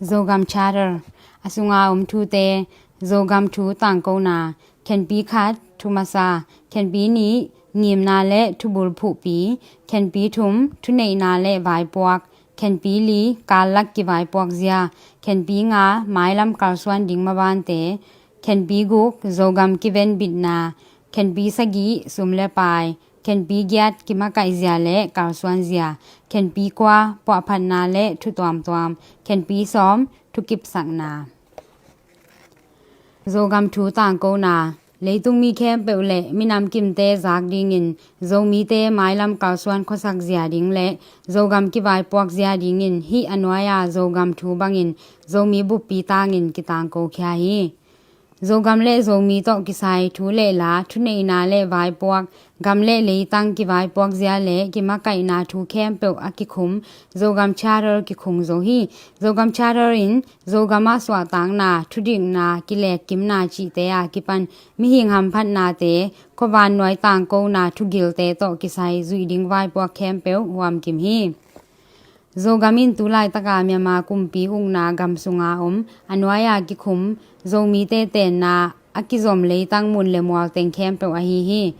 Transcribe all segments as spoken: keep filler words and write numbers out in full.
Zogam Charter, a sunga om thute. Zogam thu tangkona. Khenpi khat, thu masa. Khenpi nih, ngimna le thubul phuhpi. Khenpi thum, thuneihna le vaipuak. Khenpi li, kallak kivaipuak zia. Khenpi nga, mailam kalsuan ding mabante. Khenpi guk, Zogam kiven bitna. Khenpi sagih, sum le pai. Khenpi giat, kimakaih zia le kalsuan zia. Khenpi kua, puahphatna le thu tuamtuam. Khenpi sawm, thukipsakna. Zogam thu tangkona. Leitung mi khempeuh le minam kimte zak dingin Zomite mailam kalsuan khuasak zia ding le Zogam kivaipuak zia dingin hih a nuai-a Zogam thu bangin Zomi buppi tangin kitangko khia hi. Zogam le Zomi tawh kisai thu le la, thuneihna le vaipuak, gam le leitang kivaipuak zia le kimakaihna thu khempeuh a kikhum Zogam Charter kikhung zo hi. Zogam Charter in Zogam ah suahtakna, thudikna, kilekkimna cihte a kipan mihing hamphatnate, khuavannuai tangkona thugilte tawh kisai zuih ding vaipuak khempeuh huamkim hi. Zogam in tu laitaka Myanmar kumpi ukna gam sunga om a nuai-a kikhum Zomite tenna a kizom leitang mun le mual teng khempeuh ahi hi.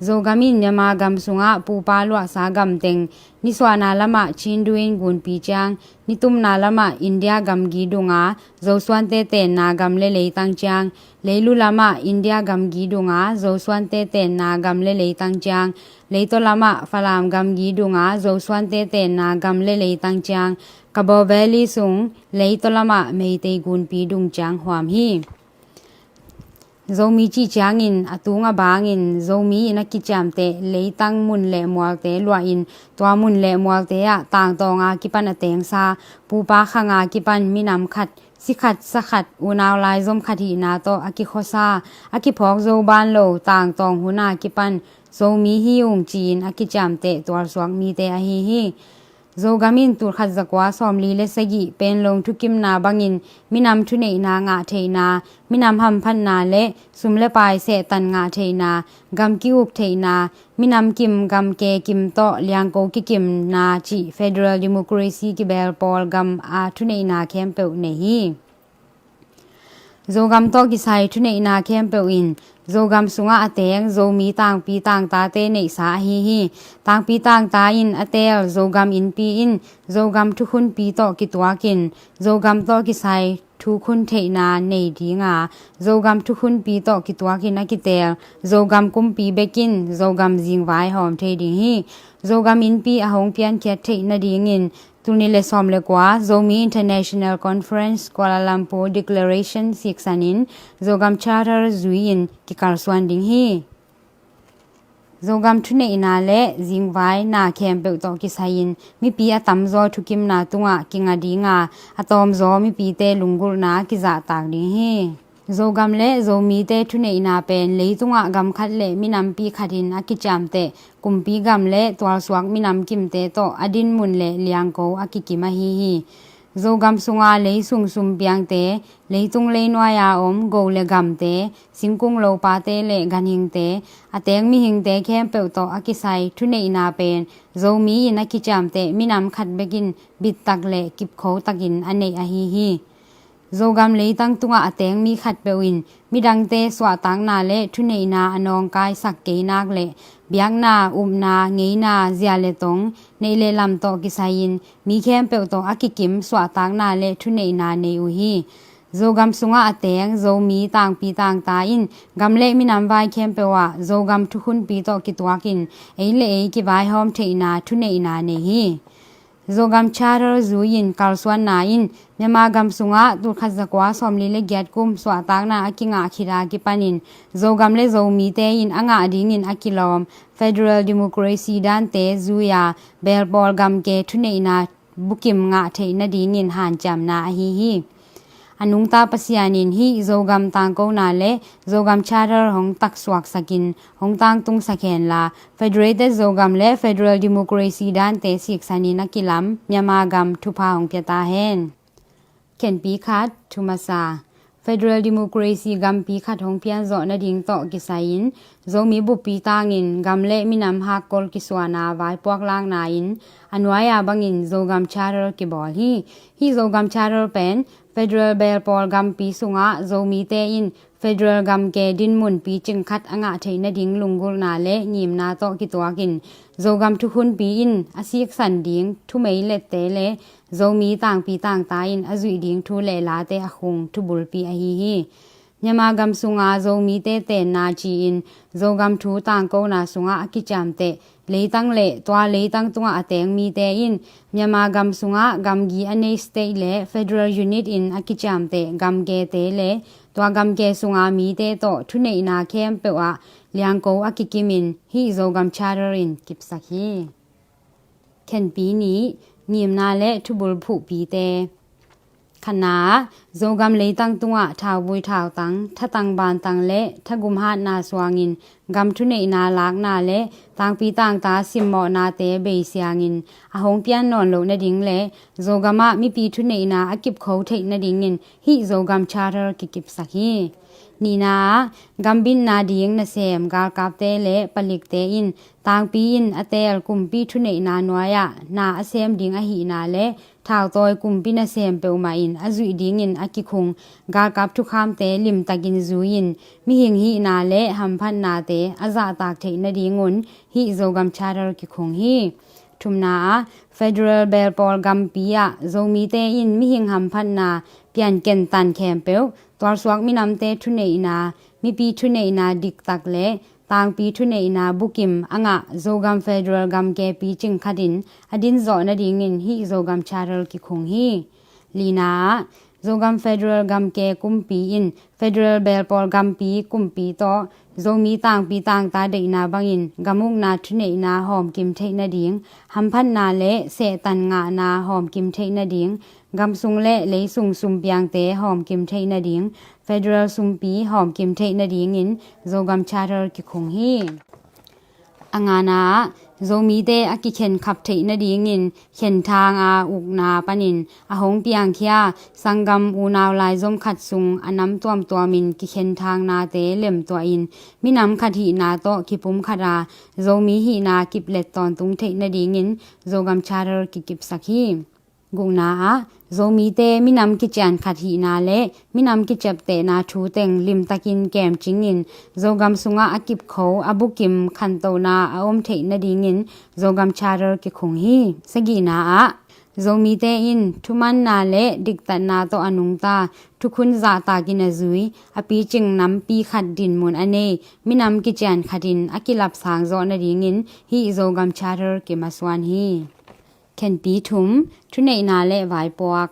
Zogam in Myanmar gam sungah pupa luahsa gam teng, nisuahna lamah Chindu in gunpi ciang, nitumna lamah India gamgi dunga Zosuante tenna gam le leitang ciang, leilu lamah India gamgi dunga Zosuante tenna gam le leitang ciang, leitaw lamah Falam gamgi dunga Zosuante tenna gam le leitang ciang, Kabaw Valley sung leitaw lamah Meitei gunpi dung ciang huam hi. Zomi cih ciangin a tung a bangin Zomi in a kiciamteh leitang mun le mualte luahin tua mun le mualte ah tangtawnga kipan a tengsa, pupa khanga kipan minam khat, si khat, sa khat, unau laizom khat hihna tawh a kikhuasa, a kiphawk zo ban lo tangtawng huna kipan Zomi hi ung ci-in a kiciamteh tualsuak mite ahi hi. Zogam in tulkhat zakua sawmli le sagih Panglong thukimna bangin minam thuneihna ngah theihna, minam hamphatna le sum le pai sehtan ngah theihna, gam ki-uk theihna, minam kim gam ke kim tawh liangko kikimna cih federal democracy kibel pawl gam a thuneihna khempeuh nei hi. Zogam tawh kisai thuneihna khempeuh in Zogam sungah a teng Zomi tangpi tangtate neihsa ahi hi. Tangpi tangta in a teel Zogam innpi in Zogam thukhunpi tawh kituakin Zogam tawh kisai thukhun theihna nei dinga, Zogam thukhunpi tawh kituakin a kiteel Zogam kumpi bekin Zogam zingvai hawm thei ding hi. Zogam innpi a hong piankhiat theih nadingin tul nih le sawm le kua Zomi International Conference Kuala Lumpur Declaration siksanin Zogam Charter zui-in kikalsuan ding hi. Zogam thuneihna le zingvai na khempeuh tawh kisai-in mipi a tamzaw thukimna tungah kinga dinga, a tawmzaw mipite lunggulhna kizahtak ding hi. Zogam le Zomite thuneihna pen leitungah gam khat le minampi khat in a kiciamteh kumpi gam le tualsuak minam kimte tawh a dinmun le liangko a kikim ahi hi. Zogam sunga leisung sumpiangte, leitung leinuai-a om go le gamte, singkung lopate le ganhingte, a teng mihingte khempeuh tawh a kisai thuneihna pen Zomi in a kiciamteh minam khat bekin bittak le kipkhotakin a neih ahi hi. Zogam leitang tungah a teng mi khatpeuh in midangte suahtakna le thuneihna a nawngkaisak keinak le biakna, upna, ngeina, zia le tong, neih le lam tawh kisai-in mi khempeuh tawh a kikim suahtakna le thuneihna nei uh hi. Zogam sungah a teng Zomi tangpi tangta in gam le minam vai khempeuh ah Zogam thukhunpi tawh kituakin ei le ei kivaihawm theihna thuneihna nei hi. Zogam Charter zui-in kalsuanna in Myanmar gam sungah tulkhat zakua sawmli le giat kum suahtakna a kingah khit a kipanin Zogam le Zomite in a ngah dingin a kilawm federal democracy dante zui-a belpawl gamke thuneihna bukim ngah theih nadingin hanciamna ahi hi. A nungta Pasian in hih Zogam tangkona le Zogam Charter hong taksuaksakin hong tangtungsak henla, Federated Zogam le Federal Democracy dante siksanin a kilam Myanmar gam thupha hong pia ta hen. Khenpi khat, thu masa. Federal Democracy gampi khat hong pianzawh nading tawh kisai-in Zomi buppi tangin gam le minam hakkol kisuana vaipuak lakna in a nuai-a bangin Zogam Charter kibawl hi. Hih Zogam Charter pen federal belpawl gampi sungah Zomite in federal gamke dinmun picing khat a ngah theih nading lunggulhna le ngimna tawh kituakin Zogam thukhunpi in a siksan ding thumei lette le Zomi tangpi tangta in a zuih ding thu le late a khung thubulpi ahi hi. Myanmar gam sunga Zomite tenna ci-in Zogam thu tangkona sungah a kiciamteh leitang le tua leitang tungah a teng mite in Myanmar gam sungah gamgi a nei state le federal unit in a kiciamteh gamkete le tua gamke sunga mite tawh thuneihna khempeuh ah liangko a kikimin hih Zogam Charter in kipsak hi. Khenpi nih, ngimna le thubul phuhpite. Khatna ah, Zogam leitang tungah thauvui thautang, thatang bantang le thagum hatna suangin gam thuneihna lakna le tangpi tangta simmawhnate beisiangin a hong pian nawn loh nading le Zogam ah mipi thuneihna a kipkho theih nadingin hih Zogam Charter kikipsak hi. Nihna ah, gambitna ding nasem galkapte le palikte in tangpi in a teel kumpi thuneihna nuai-ah na a sem ding ahihna le thautawi kumpi nasem peuhmah in a zuih dingin a kikhung galkap thukhamte limtakin zui-in mihing hihna le hamphatnate a zahtak theih nadingun hih Zogam Charter kikhung hi. Thumna ah, federal belpawl gampi ah Zomite in mihing hamphatna pianken tan khempeuh tualsuak minamte thuneihna, mipi thuneihna diktak le tangpi thuneihna bukim a ngah Zogam federal gamke picing khatin a dinzawh nadingin hih Zogam Charter kikhung hi. Lina ah, Zogam federal gamke kumpi in federal belpawl gampi kumpi tawh Zomi tangpi tangta deihna bangin gamukna thuneihna hawmkim theih nading, hamphatna le sehtan ngahna hawmkim theih nading, gamsung le leisung sumpiangte hawmkim theih nading, federal sumpi hawmkim theih nadingin Zogam Charter kikhung hi. A ngana ah, Zomite a kikhenkhap theih nadingin khenthang a ukna panin a hong piangkhia sanggam unau laizom khat sung a nam tuamtuamin kikhenthang nate lemtuahin minam khat hihna tawh kipum khata Zomi hihna kiplet tawntung theih nadingin Zogam Charter kikipsak hi. Gukna ah, Zomite minam kician khat hihna le minam kiciaptehna thu teng limtakin kemcingin Zogam sungah a kipkho a bukim khantohna a om theih nadingin Zogam Charter kikhung hi. Sagihna ah, Zomite in thumanna le diktatna tawh a nungta thukhun zahtakin a zui a picing nampi khat dinmun a nei minam kician khatin a kilapsang zawh nadingin hih Zogam Charter kimasuan hi. Khenpi thum, thuneihna le vaipuak.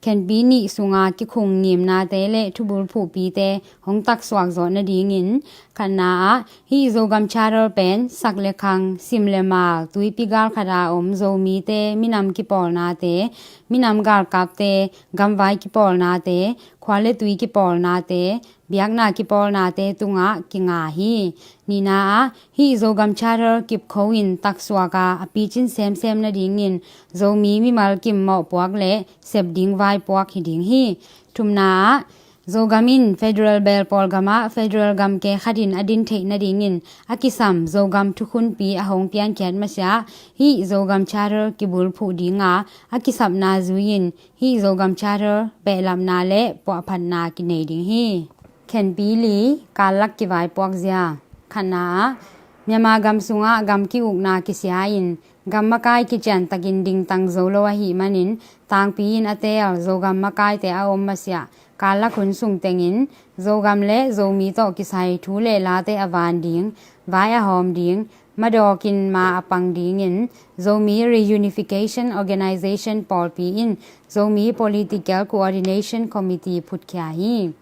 Khenpi nih sunga kikhung ngimnate le thubul phuhpite hong taksuak zawh nadingin khatna ah hih Zogam Charter pen sak le khang, sim le mal, tuipi gal khata om Zomite minam kipawlnate, minam galkapte, gamvai kipawlnate, khua le tui kipawlnate, biakna kipawlnate tungah kinga hi. Nihna ah hih Zogam Charter kipkho in taksuak a a picin semsem nadingin Zomi mimal kim mawhpuak le sep ding vaipuak hi ding hi. Thumna ah Zogam in federal belpawl gamah federal gamke khatin a din theih nadingin a kisam Zogam thukhunpi a hong piankhiat masiah hih Zogam Charter kibulphuh dinga a kisapna zui-in hih Zogam Charter behlapna le puahphatna kinei ding hi. Khenpi li, kallak kivaipuak zia. Khatna ah Myanmar gam sungah gam ki-ukna kisia-in gam makai kiciantakin dingtang zo lo ahih manin tangpi in a teel Zogam makaite a om masiah kallak hun sung tengin Zogam le Zomi tawh kisai thu le late a van ding, vai a hawm ding, madawkin ma a pang dingin Zomi Reunification Organization pawlpi in Zomi Political Coordination Committee phutkhia hi.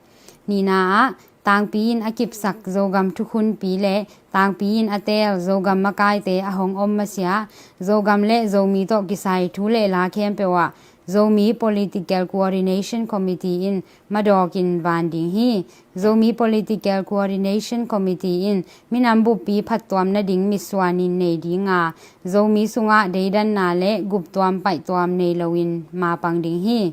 Nihna ah tangpi in a kipsak Zogam thukhunpi le tangpi in a teel Zogam makaite a hong om masiah Zogam le Zomi tawh kisai thu le la khempeuh ah Zomi Political Coordination Committee in madawkin van ding hi. Zomi Political Coordination Committee in minam buppi phattuam nading mitsuanin nei dinga Zomi sungah deidanna le guptuam paihtuam nei loin mapang ding hi.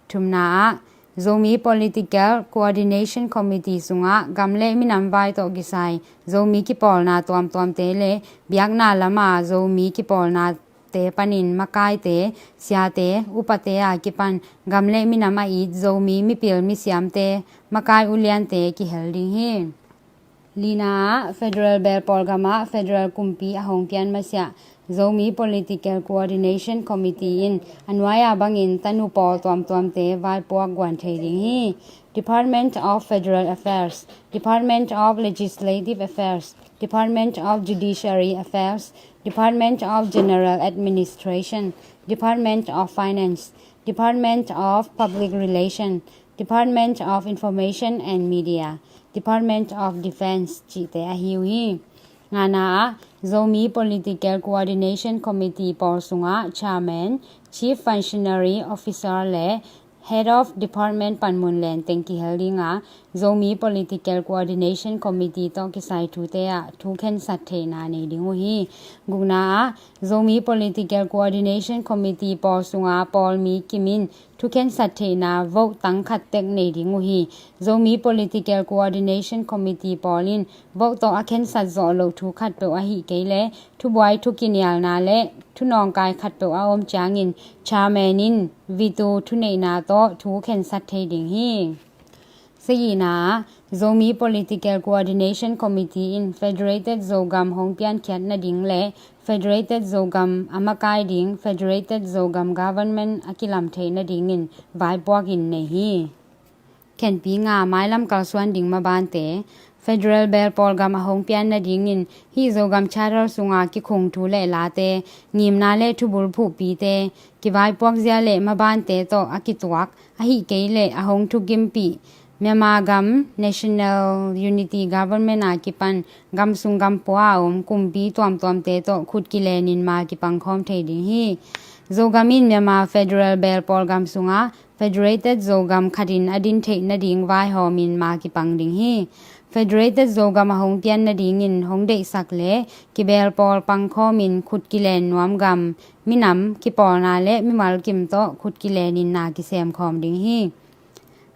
Thumna ah Zomi Political Coordination Committee sungah gam le minam vai tawh kisai Zomi kipawlna tuamtuamte le biakna lama Zomi kipawlnate panin makaite, siate, upate a kipan gam le minam a it Zomi mipil misiamte, makai uliante kihel ding hi. Lina ah, Federal Belpawl gamah Federal kumpi a hong pian masiah Zomi Political Coordination Committee in a nuai-a bangin tanu pawl tuamtuamte vaipuak guan thei ding hi. Department of Federal Affairs, Department of Legislative Affairs, Department of Judiciary Affairs, Department of General Administration, Department of Finance, Department of Public Relation, Department of Information and Media, Department of Defense cihte ahi uh hi. Ngana ah, Zomi Political Coordination Committee pawl sungah Chairman, Chief Functionary Officer le Head of Department panmun lenteng kihel ding a, Zomi Political Coordination Committee tawh kisai thute ah thu khensat theihna nei ding uh hi. Gukna ah, Zomi Political Coordination Committee pawl sunga pawlmi kim in thu khensat theihna vote tang khat tek nei ding uh hi. Zomi Political Coordination Committee pawl in vote tawh a khensat zawh loh thu khatpeuh ahih kei leh thubuai, thukinialna le thunawngkai khatpeuh a om ciangin Chairman in veto thuneihna tawh thu khensat thei ding hi. Sagihna ah, Zomi Political Coordination Committee in Federated Zogam hong piankhiat nading le Federated Zogam a makai ding Federated Zogam Government a kilam theih nadingin vaipuak in nei hi. Khenpi nga, mailam kalsuan ding mabante. Federal Belpawl gam a hong pian nadingin hih Zogam Charter sunga kikhung thu le late, ngimna le thubul phuhpite, kivaipuak zia le mabante tawh a kituak, ahih kei leh a hong thukimpih Myanmar gam National Unity Government a kipan gam sung gam pua a om kumpi tuamtuamte tawh khut kilenin ma kipangkhawm thei ding hi. Zogam in Myanmar Federal Belpawl gam sungah Federated Zogam khatin a din theih nading vaihawmin ma kipang ding hi. Federated Zogam a hong pian nadingin hong deihsak le kibelpawl pangkhawmin khut kilen nuam gam, minam, kipawlna le mimal kim tawh khut kilenin na kisemkhawm ding hi.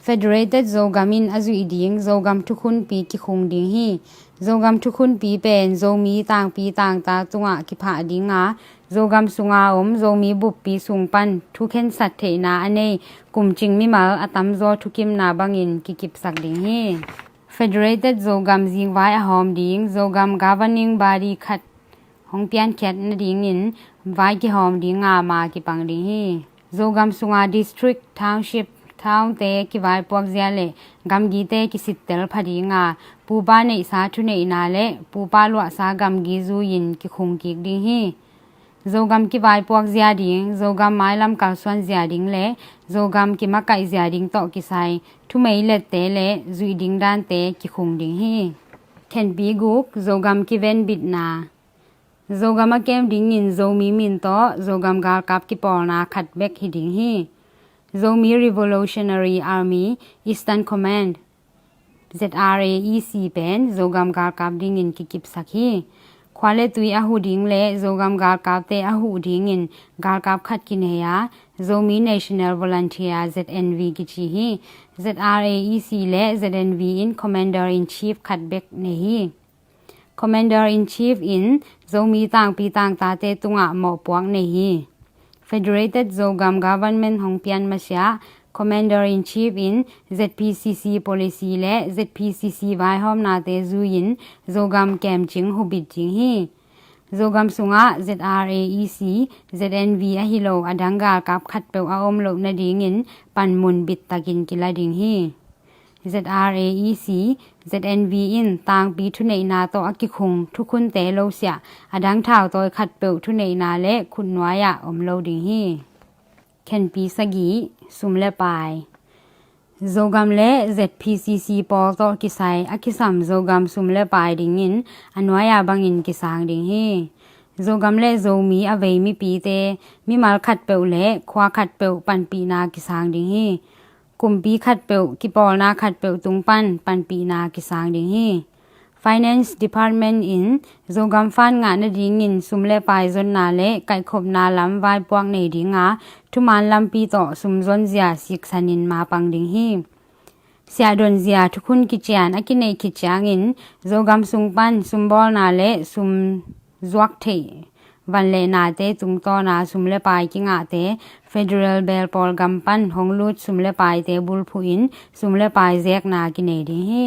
Federated Zogam in a zuih ding Zogam thukhunpi kikhung ding hi. Zogam thukhunpi pen Zomi tangpi tangta tungah kiphah ding a, Zogam sunga om Zomi buppi sung pan thu khensat theihna a nei kumcing mimal a tamzaw thukimna bangin kikipsak ding hi. Federated Zogam zingvai a hawm ding Zogam Governing Body khat hong piankhiat nadingin vai kihawm ding a ma kipang ding hi. Zogam sunga district, township, townte kivaipuak zia le gamgite kisittel pha ding a, pupa neihsa thuneihna le pupa luahsa gamgi zui-in kikhung kik ding hi. Zogam kivaipuak zia ding, Zogam mailam kalsuan zia ding le Zogam kimakaih zia ding tawh kisai thumei lette le zuih ding dante kikhung ding hi. Khenpi guk, Zogam kivenbitna. Zogam a kem dingin Zomi min tawh Zogam galkap kipawlna khat bek hi ding hi. Zomi Revolutionary Army Eastern Command, Z R A E C pen Zogam galkap dingin kikipsak hi. Khua le tui a huh ding le Zogam galkapte a huh dingin galkap khat kinei a, Zomi National Volunteer, Z N V kici hi. Z R A E C le Z N V in Commander in Chief khat bek nei hi. Commander in Chief in Zomi tangpi tangtate tungah mawhpuak nei hi. Federated Zogam Government hong pian masiah Commander in Chief in Z P C C policy le Z P C C vaihawmnate zui-in Zogam kemcing hubit ding hi. Zogam sungah Z R A E C, Z N V ahi lo a dang galkap khatpeuh a om loh nadingin panmun bittakin kila ding hi. Z R A E C, Z N V in tangpi thuneihna tawh a kikhung thukhunte lo siah a dang thautawi khatpeuh thuneihna le khutnuai-ah om lo ding hi. Khenpi sagih, sum le pai. Zogam le Z P C C pawl tawh kisai a kisam Zogam sum le pai dingin a nuai-a bangin kisang ding hi. Zogam le Zomi a vei mipite, mimal khatpeuh le khua khatpeuh panpihna kisang ding hi. Kumpi khatpeuh, kipawlna khatpeuh tung pan panpihna kisang ding hi. Finance Department in Zogam fund ngah nadingin sum le pai zonna le kaihkhopna lam vaipuak nei dinga thuman lampi tawh sum zonzia siksanin mapang ding hi. Siahdonzia thukhun kician a kineih khit ciangin Zogam sung pan sumbawlna le sum zuak theih van le nate tungtawna sum le pai kingahte federal belpawl gam pan hong lut sum le paite bulphuhin sum le pai zekna kinei ding hi.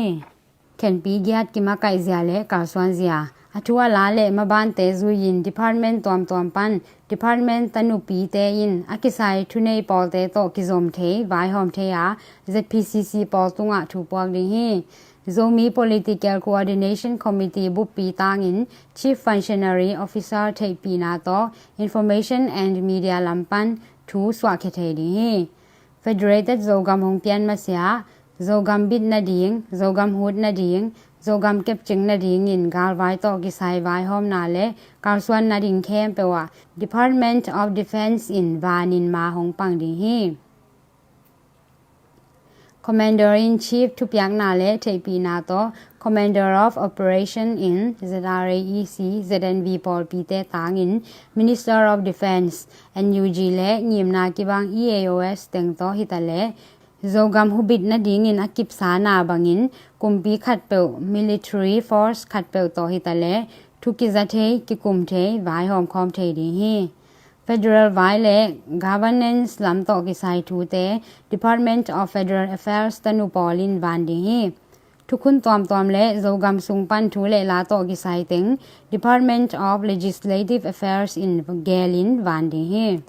Khenpi giat kimakaihzia le kalsuanzia. A thu a la le mabante zuiin department tuamtuam pan department tanupite in a kisai thunei pawlte tawh kizom thei, vaihawm thei a, Z P C C pawl tungah thu puak ding hi. Zomi Political Coordination Committee buppi tangin Chief Functionary Officer theihpihna tawh Information and Media lam pan thu suahkhia thei ding hi. Federated Zogam hong pian masiah, Zogam bit nading, Zogam hut nading, Zogam kepcing nadingin galvai tawh kisai vaihawmna le kalsuan nading khempeuh ah Department of Defence in vanin ma hong pang ding hi. Commander in Chief thupiakna le theihpihna tawh Commander of Operation in Z R A E C, Z N V pawlpite tangin Minister of Defence, N U G le ngimna kibang E A O S teng tawh hitaleh Zogam hubit nadingin a kipsana bangin kumpi khatpeuh, military force khatpeuh tawh hitaleh thu kiza thei, kikum thei, vaihawm khawm thei ding hi. Federal vai le governance lam tawh kisai thute Department of Federal Affairs tanu pawlin van ding hi. Thukhun tuamtuam le Zogam sung pan thu le la tawh kisai teng Department of Legislative Affairs in gelin van ding hi.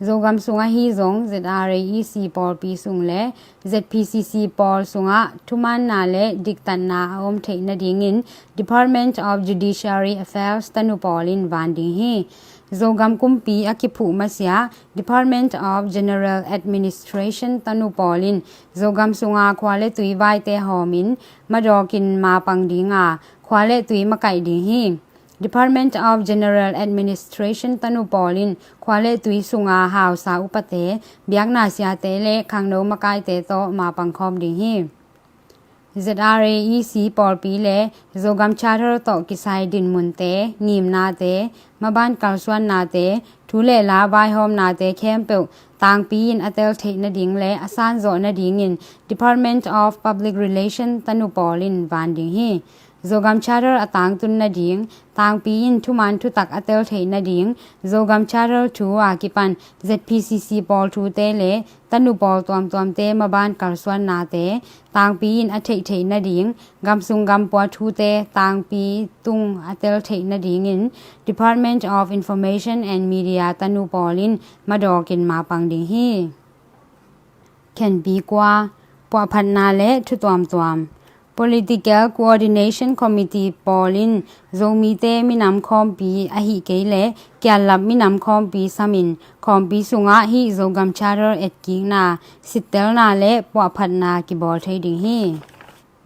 Zogam sung ahi zong Z R A E C pawlpi sung le Z P C C pawl sungah thumaanna le diktatna a om theih nadingin Department of Judiciary Affairs tanu pawlin van ding hi. Zogam kumpi a kiphuh masiah Department of General Administration tanu pawlin Zogam sunga khua le tui vaite hawmin madawkin mapang dinga khua le tui makaih ding hi. Department of General Administration tanu pawlin khua le tui sunga hausa upate, biakna siate le khangno makaite tawh mapang khawm ding hi. Z R A E C pawlpi le Zogam Charter tawh kisai dinmunte, ngimnate, maban kalsuannate, thu le la vaihawmnate khempeuh tangpi in a tel theih nading le a sanzawh nadingin Department of Public Relation tanu pawlin van ding hi. Zogam Charter a tangtun nading, tangpi in thuman thutak a tel theih nading, Zogam Charter thu a kipan Z P C C pawl thute le tanu pawl tuamtuamte maban kalsuannate tangpi in a theih theih nading, gamsung gampua thute tangpi tung a tel theih nadingin Department of Information and Media tanu pawlin madawkin mapang ding hi. Khenpi kua, puahphatna le thu tuamtuam. Political Coordination Committee pawlin Zomite minam khawmpi ahi kei le kiallap minam khawmpi samin khawmpi sungah hih Zogam Charter etkikna, sittelna le puahphatna kibawl thei ding hi.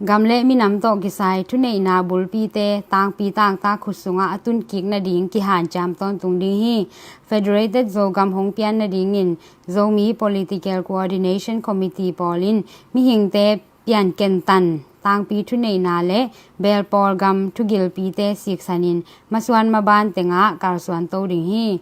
Gam le minam tawh kisai thuneihna bulpite tangpi tangtak khut sungah a tunkik nading kihanciam tawntung ding hi. Federated Zogam hong pian nadingin Zomi Political Coordination Committee pawlin mihingte piankentan tangpi thuneihna le belpawl gam thugilpite siksanin masuan maban tengah kalsuan to ding hi.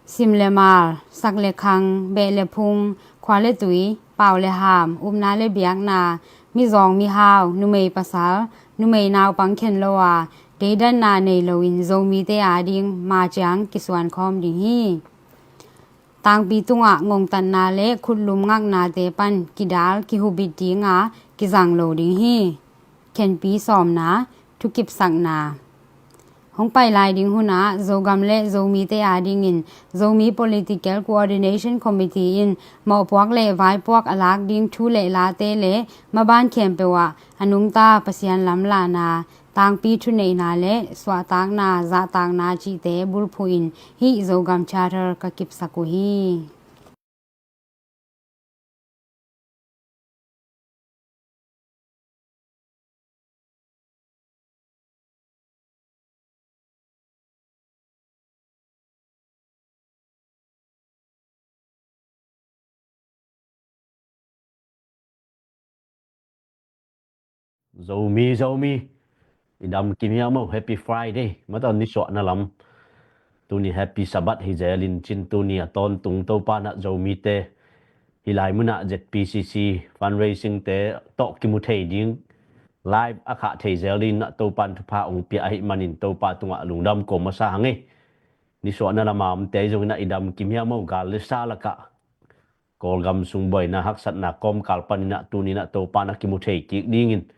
Sim le mal, sak le khang, beh le phung, khua le tui, pau le ham, upna le biakna, mizawng mihau, numei pasal, numei naupang khen lo a, deidanna nei loin Zomite ading maciang kisuan khawm ding hi. Tangpi tungah ngongtatna le khutlum ngaknate pan kidal kihubit dinga kizang lo ding hi. Khenpi sawmna, thukipsakna. Hong pai lai ding hunah Zogam le Zomite adingin Zomi Political Coordination Committee in mawhpuak le vaipuak a lak ding thu le late le maban khempeuh ah a nungta Pasian lamlahna, tangpi thuneihna le suahtakna, zahtakna cihte bulphuhin hih Zogam Charter ka kipsak uh hi. Zomi, Zomi. I dam kim hiam maw, Happy Friday. Mataw, nisuahna lam. Tuni Happy Sabbath hi zelin cin, tuni a tawntung Topa in ah Zomite hih lai munah Z P C C fundraising te tawh kimu thei ding, live a khah thei zel dingin ah Topa in thupha hong pia ahih manin Topa tungah lungdam ko masa hang ei. Nisuahna lamah omte zongin ah i dam kim hiam maw, gal le sa lakah Kawlgam sung buaina haksatna kawmkal panin ah tuni in ah Topa in ah kimu thei kik dingin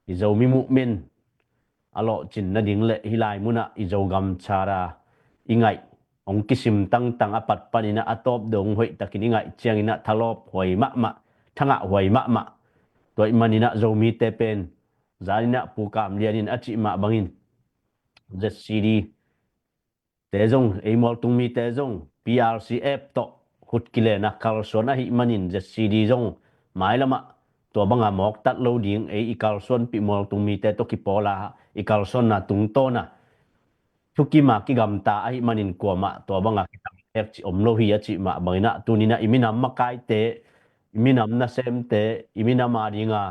i Zomi movement a lawhcin nading le hih lai munah i Zogam Charter i ngaih hong kisim tangtang a pat panin ah a tawp dong hoih takin i ngaih ciangin ah thalawp huai mahmah, thangah huai mahmah. Tua ahih manin ah Zomite pen zanin ah Pu Kam Lian in a cih mah bangin Z C D te zong, ei mualtung mite zong P R C F tawh khut kilen a kalsuan ahih manin Z C D zong mailamah tua banga mawktat lo ding, ei i kalsuanpih mualtung mite tawh kipawl a i kalsuanna tungtawn a thukim a kigamta ahih manin kuamah tua banga kitamtek cih om lo hi a cih mah bangin ah tuni in ah i minam makaite, i minam nasemte, i minam a dinga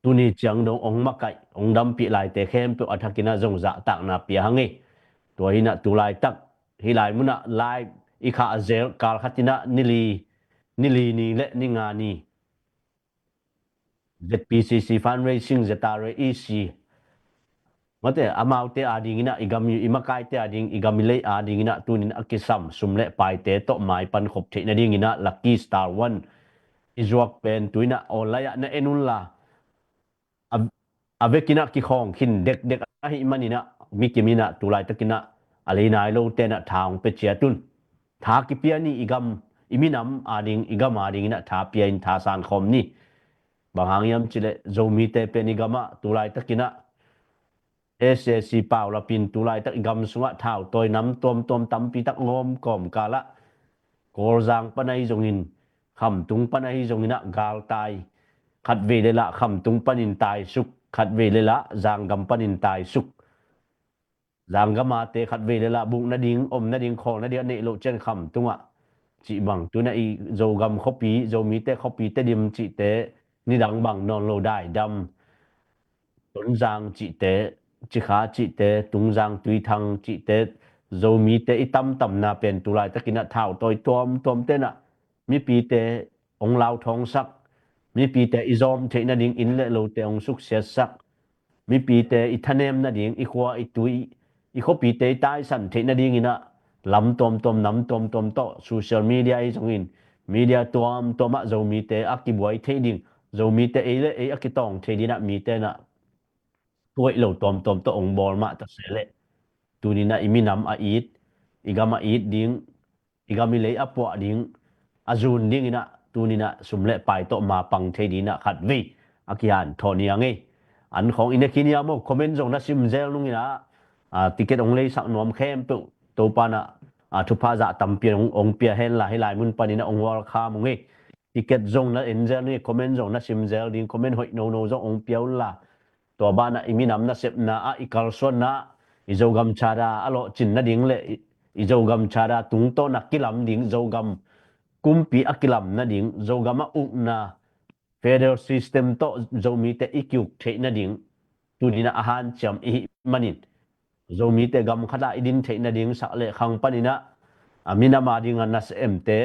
tuni ciang dong hong makaih, hong dampih laite khempeuh a thakin ah zong zahtakna pia hang ei. Tua hi in ah tu laitak hih lai munah live i khah zel kal khat in ah ni li, ni li ni le ni nga ni Z P C C fundraising, Z R A E C, mate, amaute a dingin ah, i gam i makaite a ding, i gam i lei a dingin ah tuni in a kisam sum le paite tawh maipan khop theih nadingin ah Lucky Star One i zuak pen tu in ah online ah na en unla, a, a vekin ah kikhawng khin dekdek ahih manin ah mi kim in ah tu laitakin ah a lei nai lote in ah tha hong pia ciat un. Tha kipia ni, i gam, i minam a ding, i gam a dingin ah tha pia in tha sankhawm ni. Bang hang hiam cih leh Zomite pen i gamah tu laitakin ah S A C paulapin tu laitak i gam sungah thautawi nam tuamtuam tampi tak ngawm kawmkal ah Kawlzang pan ahi zongin, Khamtung pan ahi zongin ah galtai, khatvei le lah Khamtung panin taisuk, khatvei le lah Zanggam panin taisuk. Zanggam ate khatvei le lah buk nading, om nading, khawl nading a neih loh ciang Khamtung ah cih bang, tu in ah i Zogam khuapi, Zomite khuapi Tedim cihte, nidang bang nawn lo Daidam, Tonzang cihte, Cikha cihte, Tungzang, Tuithang cihte, Zomite i tamtamna pen tu laitakin ah thautawi tuamtuamte in ah mipite hong lauthawngsak, mipite i zawm theih nading, inn le lote hong suksiatsak, mipite i thanem nading, i khua i tui, i khuapite i taisan theih nadingin ah lam tuamtuam, nam tuamtuam tawh, social media ahi zongin, media tuamtuam ah Zomite a kibuai theih ding, Zomite ei le ei a kitawng theih dingin ah mite in ah tuaih lo tuamtuam tawh hong bawl mah ta se leh, tuni in ah i minam a it, i gam a it ding, i gam i lei a puah ding, a zun dingin ah tuni in ah sum le pai tawh mapang thei dingin ah khatvei a kihanthawn hi hang ei. An khawng i ne khin hiam maw, comment zong na sim zel nungin ah, a, ticket hong leisak nuam khempeuh Topa in ah, a, thupha zah tampi hong, hong pia henla, hih lai mun panin ah hong welcome ung ei. Ticket zong na en zel nungin, comment zong na sim zel ding, comment hoih nono zong hong pia unla, tua banah i minam nasepna ah, i kalsuanna ah, i Zogam Charter a lawhcin nading le i, i Zogam Charter tungtawn a kilam ding, Zogam kumpi a kilam nading, Zogam a ukna federal system tawh Zomite i kiuk theih nading, tuni in ah a hanciam i hih manin, Zomite gam khat ah i din theih nading, sak le khang panin ah, a, minam a ding a nasemte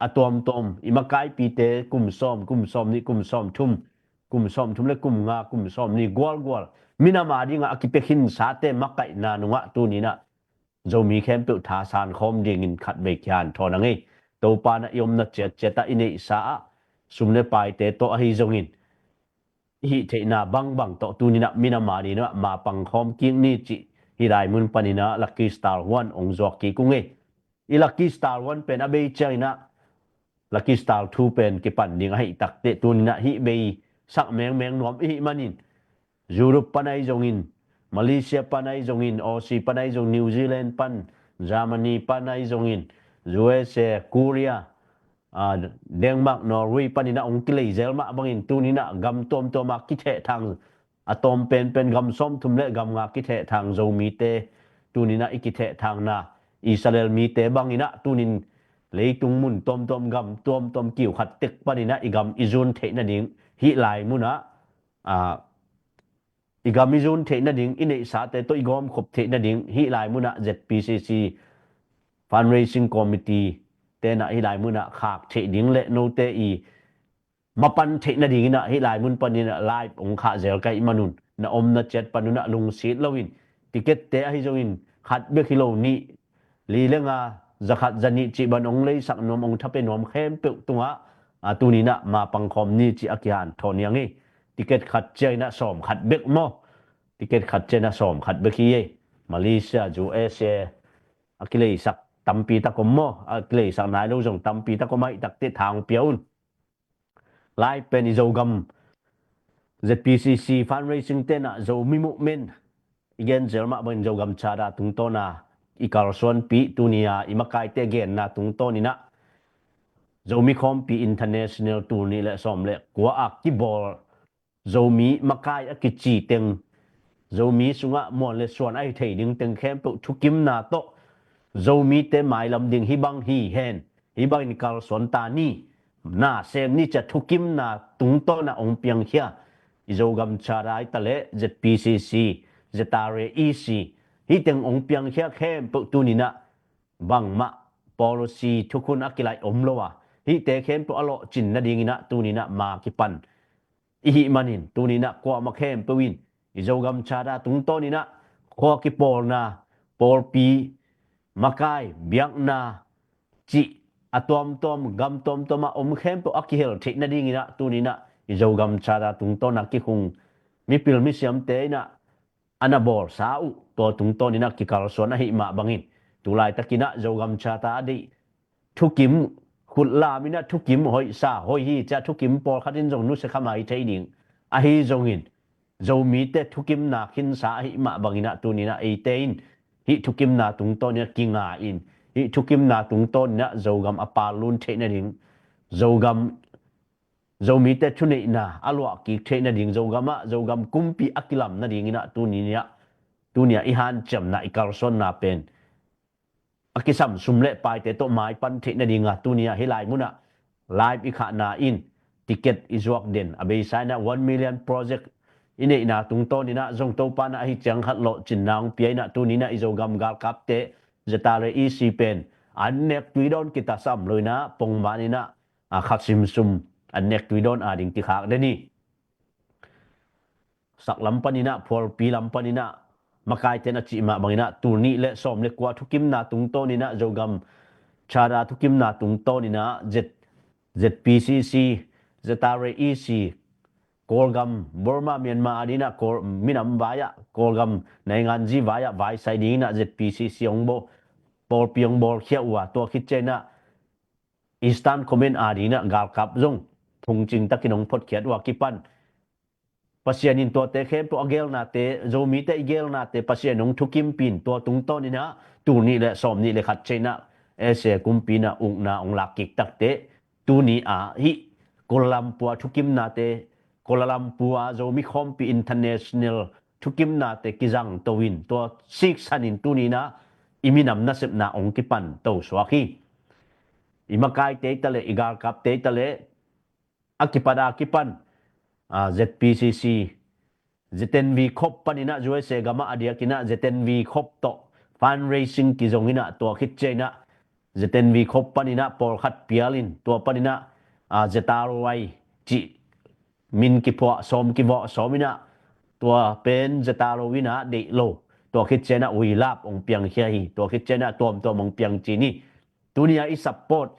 a tuamtuam, i makaipite kum sawm, kum sawm nih, kum sawm thum, kum sawm thum le kum nga, kum sawm nih gualgual, minam a ding a a kipia khinsate makaihna nungah tuni in ah Zomi khempeuh thasan khawm dingin khatvei kihanthawn hang ei. Topa in ah i omna ciatciat ah, i neihsa ah sum le paite tawh ahi zongin, i hih theihna bangbang tawh tuni in ah minam a ding ah mapang khawm kik ni cih hih lai mun panin ah Lucky Star One hong zuak kik ung ei. I Lucky Star One pen a bei ciangin ah Lucky Star Two pen kipan ding ahih takteh tuni in ah hih bei sak mengmeng nuam i hih manin, Europe pan ahi zongin, Malaysia pan ahi zongin, Aussie pan ahi zongin, New Zealand pan, Germany pan ahi zongin, U S A, Korea, a, Denmark, Norway panin ah hong kilei zel mah bangin tuni in ah gam tuamtuam a kithehthang, a tawm penpen gam sawmthum le gam nga kithehthang Zomite, tuni in ah i kithehthangna Israel mite bangin ah tuni in leitung mun tuamtuam, gam tuamtuam kiu khat tek panin ah i gam i zun theih nading, hih lai mun ah, a, i gam i zun theih nading, i neihsate tawh i gawmkhop theih nading, hih lai munah Z P C C Fundraising Committee tenah hih lai munah khak theih ding le note i mapan theih nadinginah hih lai mun paninah live ong khah zel ka hih manun, na omna ciat panunah lungsit loin, ticket te ahi zongin khat bek hi lo, nih, li le nga, za khat za nih cih ban ong leisak nuam, ong thape nuam khempeuh tungah a tuninah ma pangkhawm ni cih a kihanthawn hi ang hi. Ticket khat cianginah sawm khat bek maw? Ticket khat cianginah sawm khat bek hi ei. Malaysia, U S A a kileisak tampi tak om maw? A kileisak nai lo zong tampi tak om ahih takteh tha ong pia un. Lai pen i Zogam Z P C C fundraising tenah Zomi movement i gen zel mah bangin Zogam Charter tungtawna i kalsuanpih, tunia i makaite genna tungtawninah Zomi Khawmpi International tul nih le sawm le kua a kibawl Zomi makai a kici teng, Zomi sungah muan le suan ahi thei ding teng khempeuh thukimna tawh Zomite mailam ding hih bang hi hen, hih bangin kalsuan ta ni, na sem ni cia thukimna tungtawna ong piangkhia i Zogam Charter hi ta le Z P C C, Z R A E C, hih teng ong piangkhia khempeuh tuninah bangmah policy thukhun a kilaih om lo a, hihte khempeuh a lawhcin nadinginah tuninah ma kipan i hih manin tuninah kuamah khempeuh in i Zogam Charter tungtawninah khua kipawlna, pawlpi, makai, biakna cih a tuamtuam, gam tuamtuamah om khempeuh a kihel theih nadinginah tuninah i Zogam Charter tungtawna kikhung mipil misiamte inah a na bawlsa uh tua tungtawninah kikalsuan ahih mah bangin, tulaitakinah Zogam Charter a deih thukim, khutlaminah thukim hoihsa hoih hi cia thukim pawlkhat in zong nusia kha mai thei ding. Ahi zongin Zomite thukimna khinsa ahih mah banginah tuninah eite in hih thukimna tungtawninah kinga in, hih thukimna tungtawninah Zogam a pallun theih nading, Zogam, Zomite thuneihna a luahkik theih nading, Zogamah Zogam kumpi a kilam nadinginah tuninah, tunia i hanciamna, i kalsuanna pen a kisam sum le paite tawh maipan theih nadinga tunia hih lai munah live i khahna in ticket i zuak den a, beisainah one million project i neihna tungtawninah zong Topanah ahi ciang khat lawhcinna ong pia inah tuninah i Zogam galkapte Z R A E C pen an nek tui dawn kitasam loinah pongmaninah a khasim sum an nek tui dawn ading kikhak den hi. Sak lam paninah, phualpi lam paninah makaiten a cih mah banginah tul nih le sawm le kua thukimna tungtawninah Zogam Charter thukimna tungtawninah Z, Z P C C, Z R A E C, Kawlgam, Burma, Myanmar adinah Kawl minam vai-ah, Kawlgam nainganzi vai-ah vaisai dinginah Z P C C ong bawl, pawlpi ong bawlkhia uh a, tua khit cianginah Eastern Command adinginah galkap zong phungcing takin ong photkhiat uh a kipan Pasian in tuate khempeuh a gelnate, Zomite i gelnate Pasian ong thukimpih in tua tungtawninah tul nih le sawm nih le khat cianginah S A kumpi inah ukna ong lakkik takteh tuni a hih Kuala Lumpur a thukimnate, Kuala Lumpur a Zomi Khawmpi International thukimnate kizangto in tua siksanin tuninah i minam nasepna ong kipanto suak hi. I makaite hi ta le, i galkapte hi ta le, a kipat a kipan, a, Z P C C, Z N V Corp paninah U S A gamah a diakinah Z N V Corp tawh fundraising kizonginah tua khit cianginah Z N V Corp paninah pawlkhat pialin tua paninah, a, Z R O I cih min kiphuah sawm, kivawh sawminah tua pen Z R O inah deih lo. Tua khit cianginah uilap ong piangkhia hi. Tua khit cianginah tuamtuam ong piang cin hi. Tunia i support,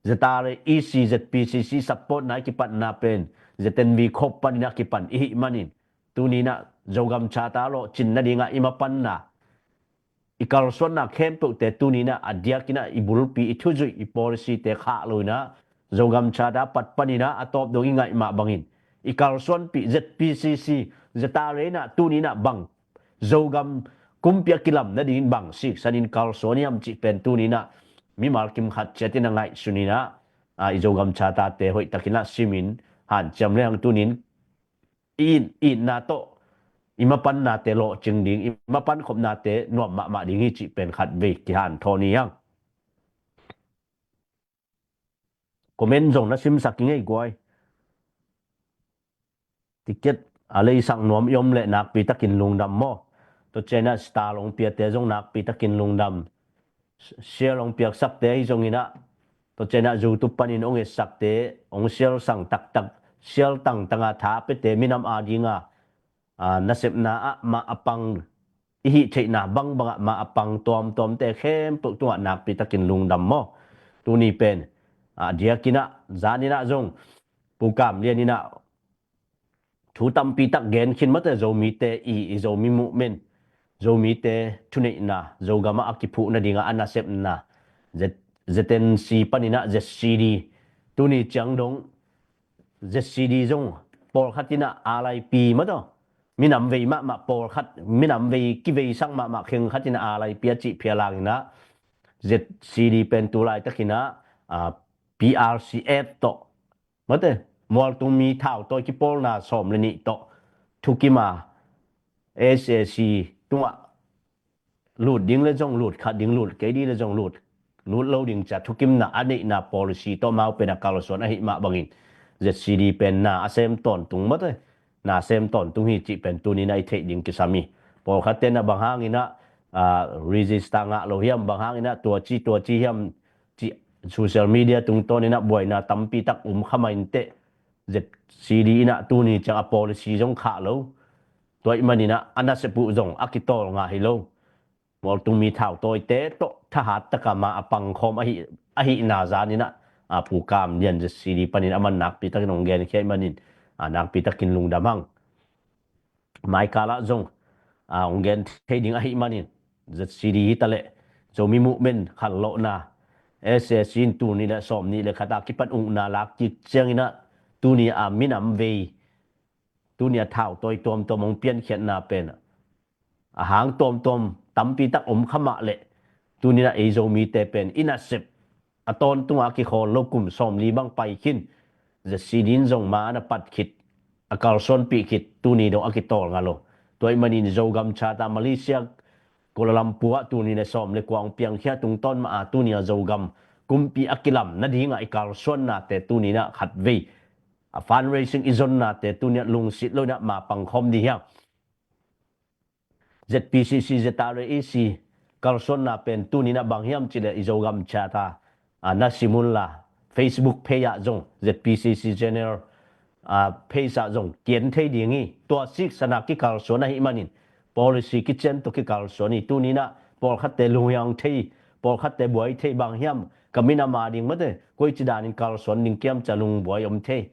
Z R A E C, Z P C C supportna i kipatna pen Z N V Corp paninah kipan i hih manin tuninah Zogam Charter lawhcin nadingah i mapanna, i kalsuanna khempeuhte tuninah a diakinah i bulpi, i thuzuih, i policyte khah loinah Zogam Charter pat paninah a tawp dong i ngaih mah bangin i kalsuanpih Z P C C, Z R A inah tuninah bang Zogam kumpi a kilam nadingin bang siksanin kalsuan hiam cih pen tuninah mimal kim khat ciatin a ngaihsuninah, a, i Zogam Charterte hoihtakinah simin hanciam lehang tunin i it, itna tawh i mapannate lawhcing ding, i mapan khopnate nuam mahmah ding hi cih pen khatvei kihanthawn hi hang. Comment zong na simsak i ngei guai. Ticket a leisak nuam i om leh nakpi takin lungdam maw. Tua ciangin ah star hong piate zong nakpi takin lungdam. Share hong piaksakte ahi zongin ah, tua ciangin ah YouTube panin hong etsakte, hong share sang taktak, share tangtanga tha a piate minam adinga, aa, nasepna ah mah a pang, i hih theihna bangbangah mah a pang tuamtuamte khempeuh tungah nakpi takin lungdam maw. Tuni pen, aa, diakin ah, zanin ah zong, Pu Kam Lian in ah, thu tampi tak gen khin mate, Zomite i, i Zomi movement, Zomite thuneihna, Zogam ah a kiphuh nadingah a nasepna, Z-, Z N C panin ah Z C D, tuni ciang dong Z C D zong pawlkhat in ah R I P mate, minam vei mahmah pawlkhat, minam vei kiveisak mahmah kheng khat in ah R I P a cih phialangin ah, Z C D pen tu laitakin ah, aa, P R C F tawh, mate, mualtung mi thautawi kipawlna sawm le nih tawh thukim a, S A C tungah lut ding le zong lut kha ding, lut kei ding le zong lut, lut lo ding ci-a thukimna a neihna policy tawh amau pen a kalsuan ahih mah bangin Z C D pen na a sem tawntung mate, na sem tawntung hi cih pen tuni in ah i theih ding kisam hi. Pawlkhatte in ah bang hangin ah, aa, register ngah lo hiam, bang hangin ah tua ci tua ci hiam cih social media tungtawnin ah buaina tampi tak om kha mah inteh, Z C D in ah tuni ciang a policy zong khah lo. Tua ahih manin ah a nasep uh zong a kitawl ngah hi lo. Mualtung mi thautawite tawh thahat taka mah a pangkhawm ahi, ahihna zanin ah, aa, Pu Kam Lian Z C D panin aman nakpi takin hong genkhia ahih manin, aa, nakpi takin lungdam hang. Maikal ah zong, aa, hong gen thei ding ahih manin, Z C D hi taleh, Zomi movement khanlawhna, S A C in tuni le sawm nih le khat a kipan ukna lak kik ciangin ah, tuni a minam vei, tuni a thautawi tuamtuam hong piankhiatna pen ah, a hang tuamtuam tampi tak om kha mah leh, tuni in ah ei Zomite pen i nasep a tawntunga a kikhawl lo kum sawmli bang pai khin, Z C D in zong ma a na pat khit, a kalsuanpih khit, tuni dong a kitawl ngah lo. Tua ahih manin Zogam Charter Malaysia, Kuala Lumpur ah tuni in ah sawm le kua hong piangkhia tungtawn mah a, tuni a Zogam kumpi a kilam nadingah i kalsuannate tuni in ah khatvei, a fundraising i zonnate tuni ah lungsit lo in ah ma pangkhawm ding hiam. Z P C C, Z R A E C kalsuanna pen tuni in ah bang hiam cih leh i Zogam Charter, aa, na sim un la, Facebook page ah zong, Z P C C General, aa, page ah zong kien thei ding hi. Tua siksana kikalsuan ahih manin, policy kician tawh kikalsuan hi. Tuni in ah pawlkhatte lunghiang thei, pawlkhatte buai thei, bang hiam ka minam a ding mate, koici danin kalsuan ding kiam ci-a lungbuai om thei.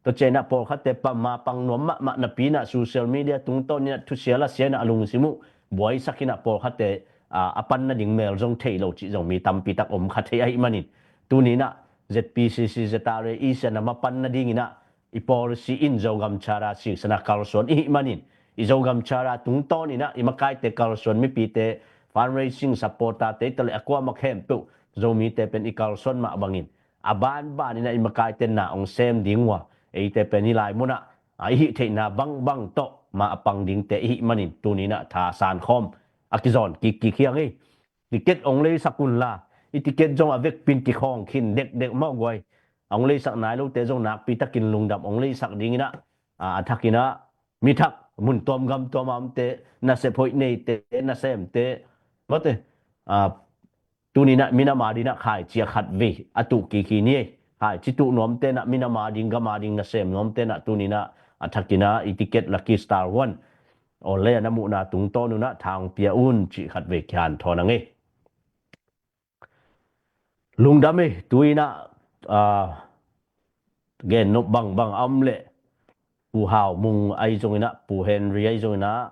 Tua ciangin ah pawlkhatte pa ma pang nuam mahmah napi in ah social media tungtawnin ah thusia lasia in ah a lungsim uh buaisak in ah pawlkhatte, aa, a pan nading mel zong thei lo cih zong mi tampi tak om kha thei ahih manin, tuni in ah Z P C C, Z R A E C in ah mapan nadingin ah i policy in Zogam Charter siksana kalsuan i hih manin, i Zogam Charter tungtawnin ah i makaite kalsuan mipite fundraising supporter-te i taleh a kuamah khempeuh Zomite pen i kalsuan mah bangin, a banbanin ah i makaite na hong sem ding uh a, eite pen hih lai munah a i hih theihna bangbang tawh ma a pang dingte i hih manin tuni in ah thasan khawm a kizawn kikkik hi hang hi. Ticket hong leisak un la, i ticket zong a vekpin kikhawng khin dekdek mawh guai. A hong leisak nai lote zong nakpi takin lungdam, hong leisak dingin ah, aa, a thakin ah mi thak mun tuam gam tuam a omte, nasep hoih neite, nasemte, mate, aa, tuni in ah minam a dingin ah khaici a khatvei a tuh kik hi ni ei. Khaici tuh nuamte in ah minam a ding, gam a ding nasem nuamte in ah tuni in ah a thakin ah i ticket Lucky Star One online a na muhna tungtawn un ah tha hong pia un cih khatvei kihanthawn hang ei. Lungdam ei. Tu in ah, aa, gen nop bangbang a om leh, Pu Hau Mung ahi zongin ah, Pu Henry ahi zongin ah,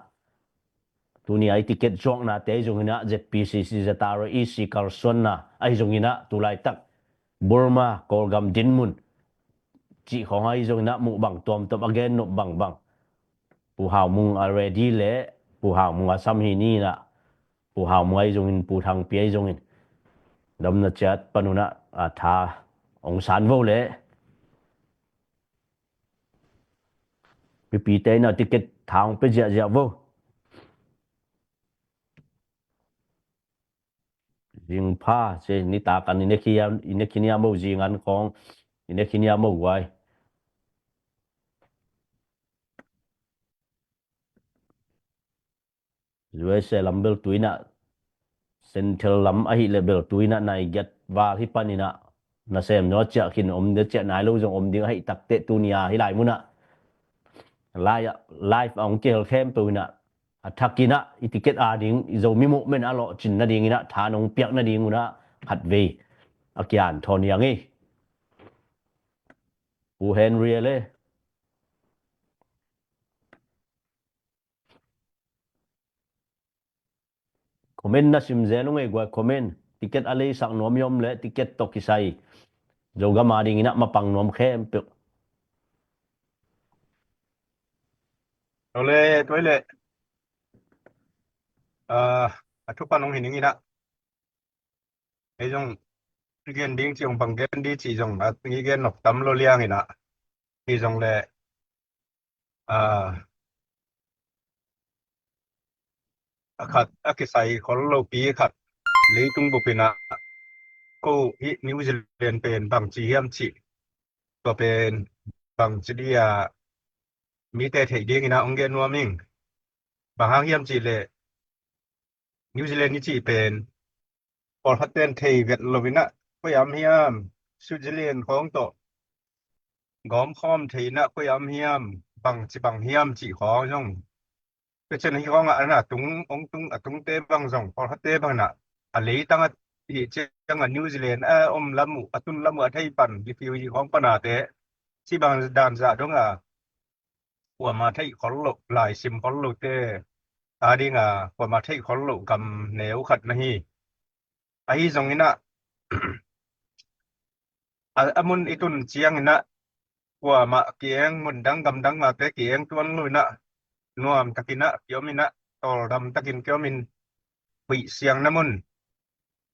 tuni a i ticket zuaknate ahi zongin ah, Z P C C, Z R A E C kalsuanna ahi zongin ah, tu laitak Burma, Kawlgam dinmun cih khawng ahi zongin ah, muh bang tuamtuam a gen nop bangbang, Pu Hau Mung a ready leh, Pu Hau Mung a sam hi ni in ah, Pu Hau Mung ahi zongin, Pu Thang Pi ahi zongin, damna ciat pan un ah, aa, tha hong san vo leh, mipite in ah ticket tha hong pia ziahziah vo. Zing pha, se nitak an i ne khi hiam, i ne khi hiam maw, zing an khawng i ne khi hiam maw guai. U S A lam bel tu inah, Central lam ahih leh bel tu inah nai giat val hi pan inah, nasem naw ciah khin om ding ciah nai lo zong om ding ahih takteh tuni a hih lai munah live, live a hong kihel khempeuh inah, a thak inah i ticket a ding, i Zomi movement a lawhcin nading inah, tha nong piak nading unah khatvei a kian thawn hiang hi. Pu Henry le. Comment na sim zel ung ei guai, comment. Ticket a leisak nuam i om leh ticket tawh kisai Zogam a ding inah mapang nuam khempeuh. Ole, tuai le. Ah, a thupan hong hi ning inah. Hei zong gen ding ci hong bang gen ding ci zong a ngi gen nok tam lo liang inah. Hi zong le. Ah, a khat a kisai khol lopi khat, leitung bup inah ko hih New Zealand pen bangci hiam cih, tua pen bangci dih a mite theih ding inah hong gen nuam ing. Bang hang hiam cih leh New Zealand i cih pen pawlkhat ten thei vet lo inah, koi am hiam, Switzerland khawng tawh gawmkhawm thei inah, koi am hiam, bangci bang hiam cih khawng zong, tua ciang hi khawng ah a na tung, hong tung, a tungte bang zong pawlkhatte bang inah, a leitang a hih ciang a New Zealand a om lam uh, a tun lam uh a thei pan, refugee khawng pan a te, ci bang dan zah dong a, kuama theih khol loh, laisim khol lohte a ding a kuama theih khol loh gam neu khat na hi. Ahi zong inah, a, a mun i tun ciang inah, kuamah kieng, mundang gamdang mate kieng tuan lo inah, nuam tak inah kiom inah, tawldam takin kiom in, huih siang na mun,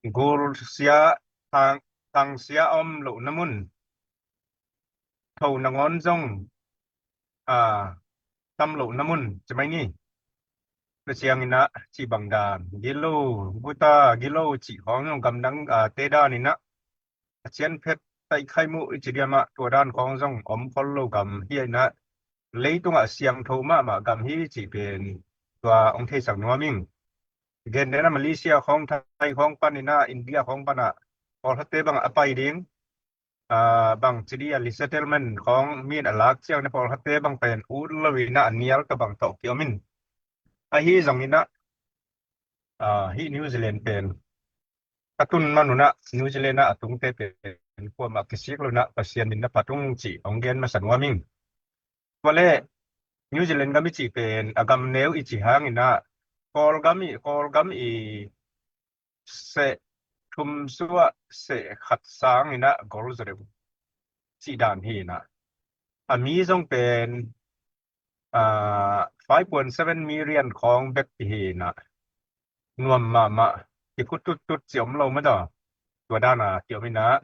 gul sia, thang, thang sia a om loh na mun, tho nangawn zong a tam loh na mun ci mai ni. Tua ciang inah ci bang dan, gilo, guta, gilo cih khawng zong gamdang a te dan inah, a cian phet taih khai muh i ci diam ah, tua dan khawng zong om khol lo gam hi inah, leitungah siangtho mahmah gam hi cih pen tua hong theisak nuam ing. Gen den a Malaysia khawng, Thai khawng pan inah, India khawng pan ah pawlkhatte bang a pai ding, ah, bangci dih a resettlement khawng min a lak ciang inah pawlkhatte bang pen ut lo inah a nial ka bang tawh kiom in. Ahi zong inah, ah, hih New Zealand pen a tun man unah, New Zealand ah a tungte pen kuamah kisik lo inah Pasian min na phat ung cih hong gen masa nuam ing. Tua le New Zealand gam i cih pen a gam neu i cih hang inah, Kawlgam i, Kawlgam i seh thum suah seh khat sang inah gol zaw deuh cih dan hi inah, a mi zong pen, ah, five point seven million khawng bek hi inah, nuam mahmah, kikhut tuttut ci om lo mah daw. Tua dan a kiom inah,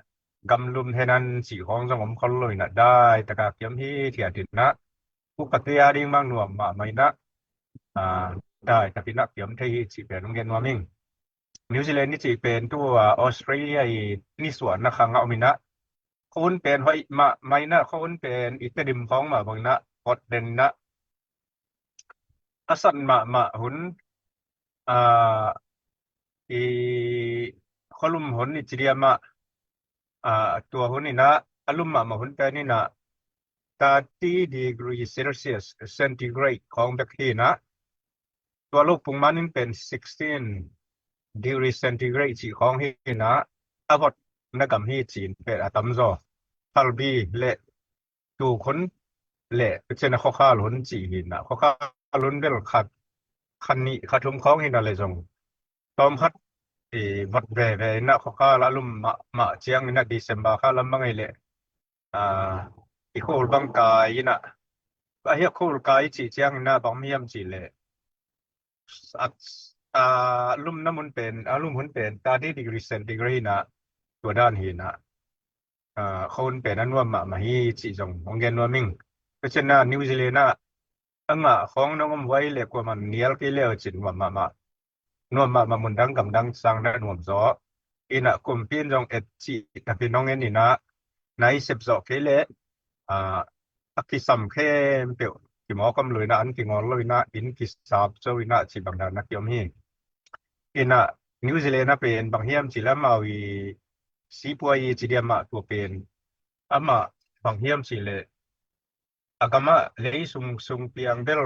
gamlum henan cih khawng zong om khol lo inah, dai taka kiom hi thiat inah, pu pate a ding mang nuam mahmah inah, ah, dai tak inah kiom thei hi cih pen hong gen nuam ing. New Zealand i cih pen tua Australia i nisuahna khang a om inah, khuahun pen hoih mahmah inah, khuahun pen i Tedim khawng mah bang inah, kawt den inah, a san mahmah hun, ah, i khualum hun i ci diam ah, ah, tua hun inah, a lum mahmah hun pen inah thirty degree Celsius, centigrade khawng bek hi inah, tua lo pung man in pen sixteen degree centigrade cih khawng hi inah, a vot na gam hi ci in pen a tam zaw. Phalbi le tuk hun le, tua ciang a khuakhal hun cih hi inah, khuakhal hun bel khat, khat nih, khat thum khawng hi inah le zong, tawm khat i vot veve inah khuakhal a lum mahmah ciang inah December kha lam bang ei le, ah, i khuaul bang kai inah, a hia khuaul kai i cih ciang inah bang hiam cih le, a, a lum na mun pen, a lum hun pen thirty degree centigrade inah, tua dan hi inah, ah, khuahun pen a nuam mahmah hi cih zong hong gen nuam ing. Tua ciang inah New Zealand ah a ngah khawng nong om vai le kuaman nial kei le uh cin nuam mahmah. Nuam mahmah, mundang gamdang sang na nuam zaw. Inah kumpi in zong et cih tapi nong en inah, nai sep zawh kei le, ah, a kisam khempeuh kimawk om lo in ah, an kingawl lo in ah, inn kisap zo in ah, cih bang dan a kiom hi. In ah New Zealand ah pen bang hiam cih leh amau i sipuai i ci diam ah, tua pen amah bang hiam cih leh a gam ah lei sung sung piang bel,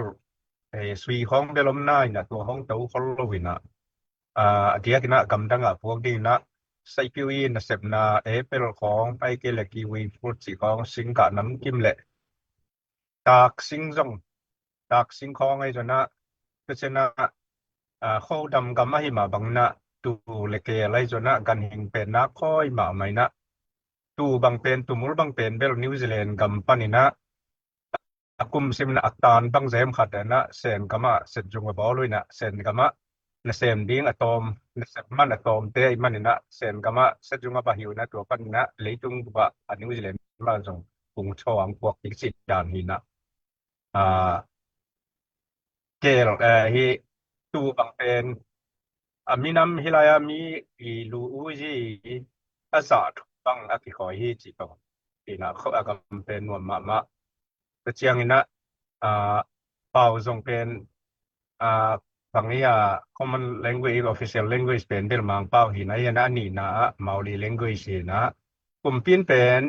eh, sui khawng bel om na in ah, tua hong to khol lo in ah, ah, a diak in ah gamdang ah puak ding in ah, saipiu i nasepna apple khawng, ahih kei leh kiwi fruit cih khawng, singkah namkim leh taksing zong, taksing khawng ahi zong ah, tua ciang ah, ah, khodam gam ahi mah bang in ah, tuu leh keel ahi zong ah, ganhing pen nak khawi mahmah in ah, tuu bang pen, tuumul bang pen bel New Zealand gam pan in ah a kum sim in ah a tan bang zem khat in ah Sen gam ah set zung a bawl uh in ah, Sen gam ah nasem ding a tawm, nasem man a tawmte ahih man in ah Sen gam ah set zung a bah uh in ah, tua pan in ah leitung bup ah a New Zealand mah zong kung chaw ang puak ding cih dan hi in ah, ah, keel, eh, hi, tuu bang pen a minam hi lai a mi i lu u zi a zah thuk bang a kikhawi hi cih tawh in ah, kho a gam pen nuam mahmah. Tua ciang in ah, ah, pau zong pen, ah, bang hi a, common language, official language pen bel Mangpau hi in ah, hi in ah a nihna ah Mauli language hi in ah, kumpi in pen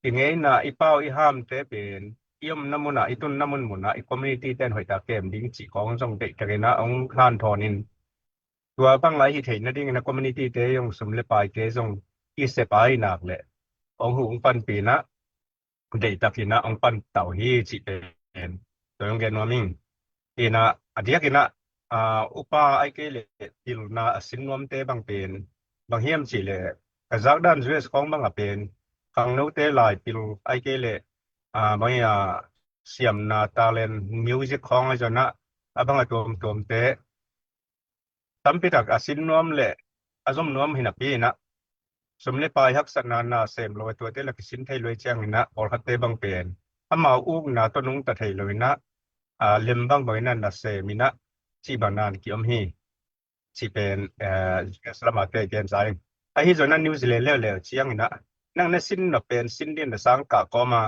i ngeina, i pau i hamte pen i omna mun ah, i tunna munmun ah i community ten hoihtak kem ding cih khawng zong deihtak in ah hong hanthawn in, tua bang lai hi theihna ding in ah community te zong, sum leh paite zong i sep a, ahih nak leh hong huh, hong panpih in ah, deihtak in ah hong pan ta uh hi cih pen tua hong gen nuam ing. In ah a diak in ah, ah, upa ahih kei leh pilna a sin nuamte bang pen bang hiam cih leh, ka zak dan U S khawng bang ah pen khangnote lai pil, ahih kei leh, ah, bang hi a, siamna, talent, music khawng ahi zong ah, a bang a tuamtuamte tampi tak a sin nuam leh a zom nuam hi napi in ah, sum leh pai haksatna, na sem lo a, tuate lah kisin thei lo ahih ciang in ah, pawlkhatte bang pen amau ukna tawh nungta thei lo in ah, ah, lem bangbang in ah nasem in ah, cih bang dan kiom hi cih pen, eh, U S lam ah te gen sa ing. Ahi zong ah New Zealand leuleu ciang in ah, nang na sin nop pen sin ding in ah, sangkah kawm a,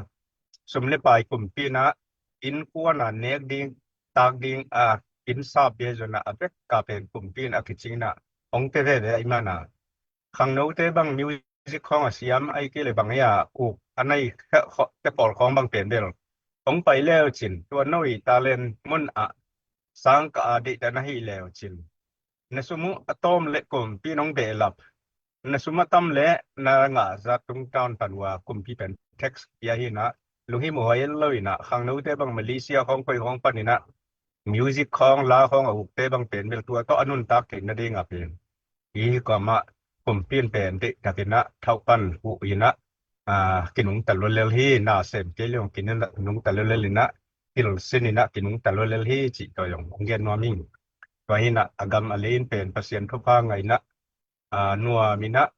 sum leh pai kumpi in ah, innkuan a nek ding, tak ding, ah, inn sap bia zong ah a vek kah pen kumpi in a kicing in ah hong pia veve ahih man a, khangnote bang music khawng a siam, ahih kei leh bang hi a, uk a nei khe-, kho-, te pawl khawng bang pen bel hong pai le uh cin, tua no i talent mun ah sangkah a deihtak na hih le uh cin, na sum uh a tawm leh kumpi in hong behlap, na sum a tam leh na ngah zah tungtawn pan uh a kumpi pen tax pia hi in ah, lunghimawh huai lo in ah, khangnote bang Malaysia khawng koi khawng pan in ah music khawng, la khawng a ukte bang pen bel tua tawh a nuntak theihna ding a pen i hi kawm ah kumpi in pen deihtak in ah thauh pan uh in ah, ah, kinungta lua lel hi, na sem kei leh hong kinungta lua lel in ah, pil sin in ah kinungta lua lel hi cih tua zong hong gen nuam ing. Tua hi in ah a gam a lei in pen Pasian thupha ngah in ah, ah, nuam in ah,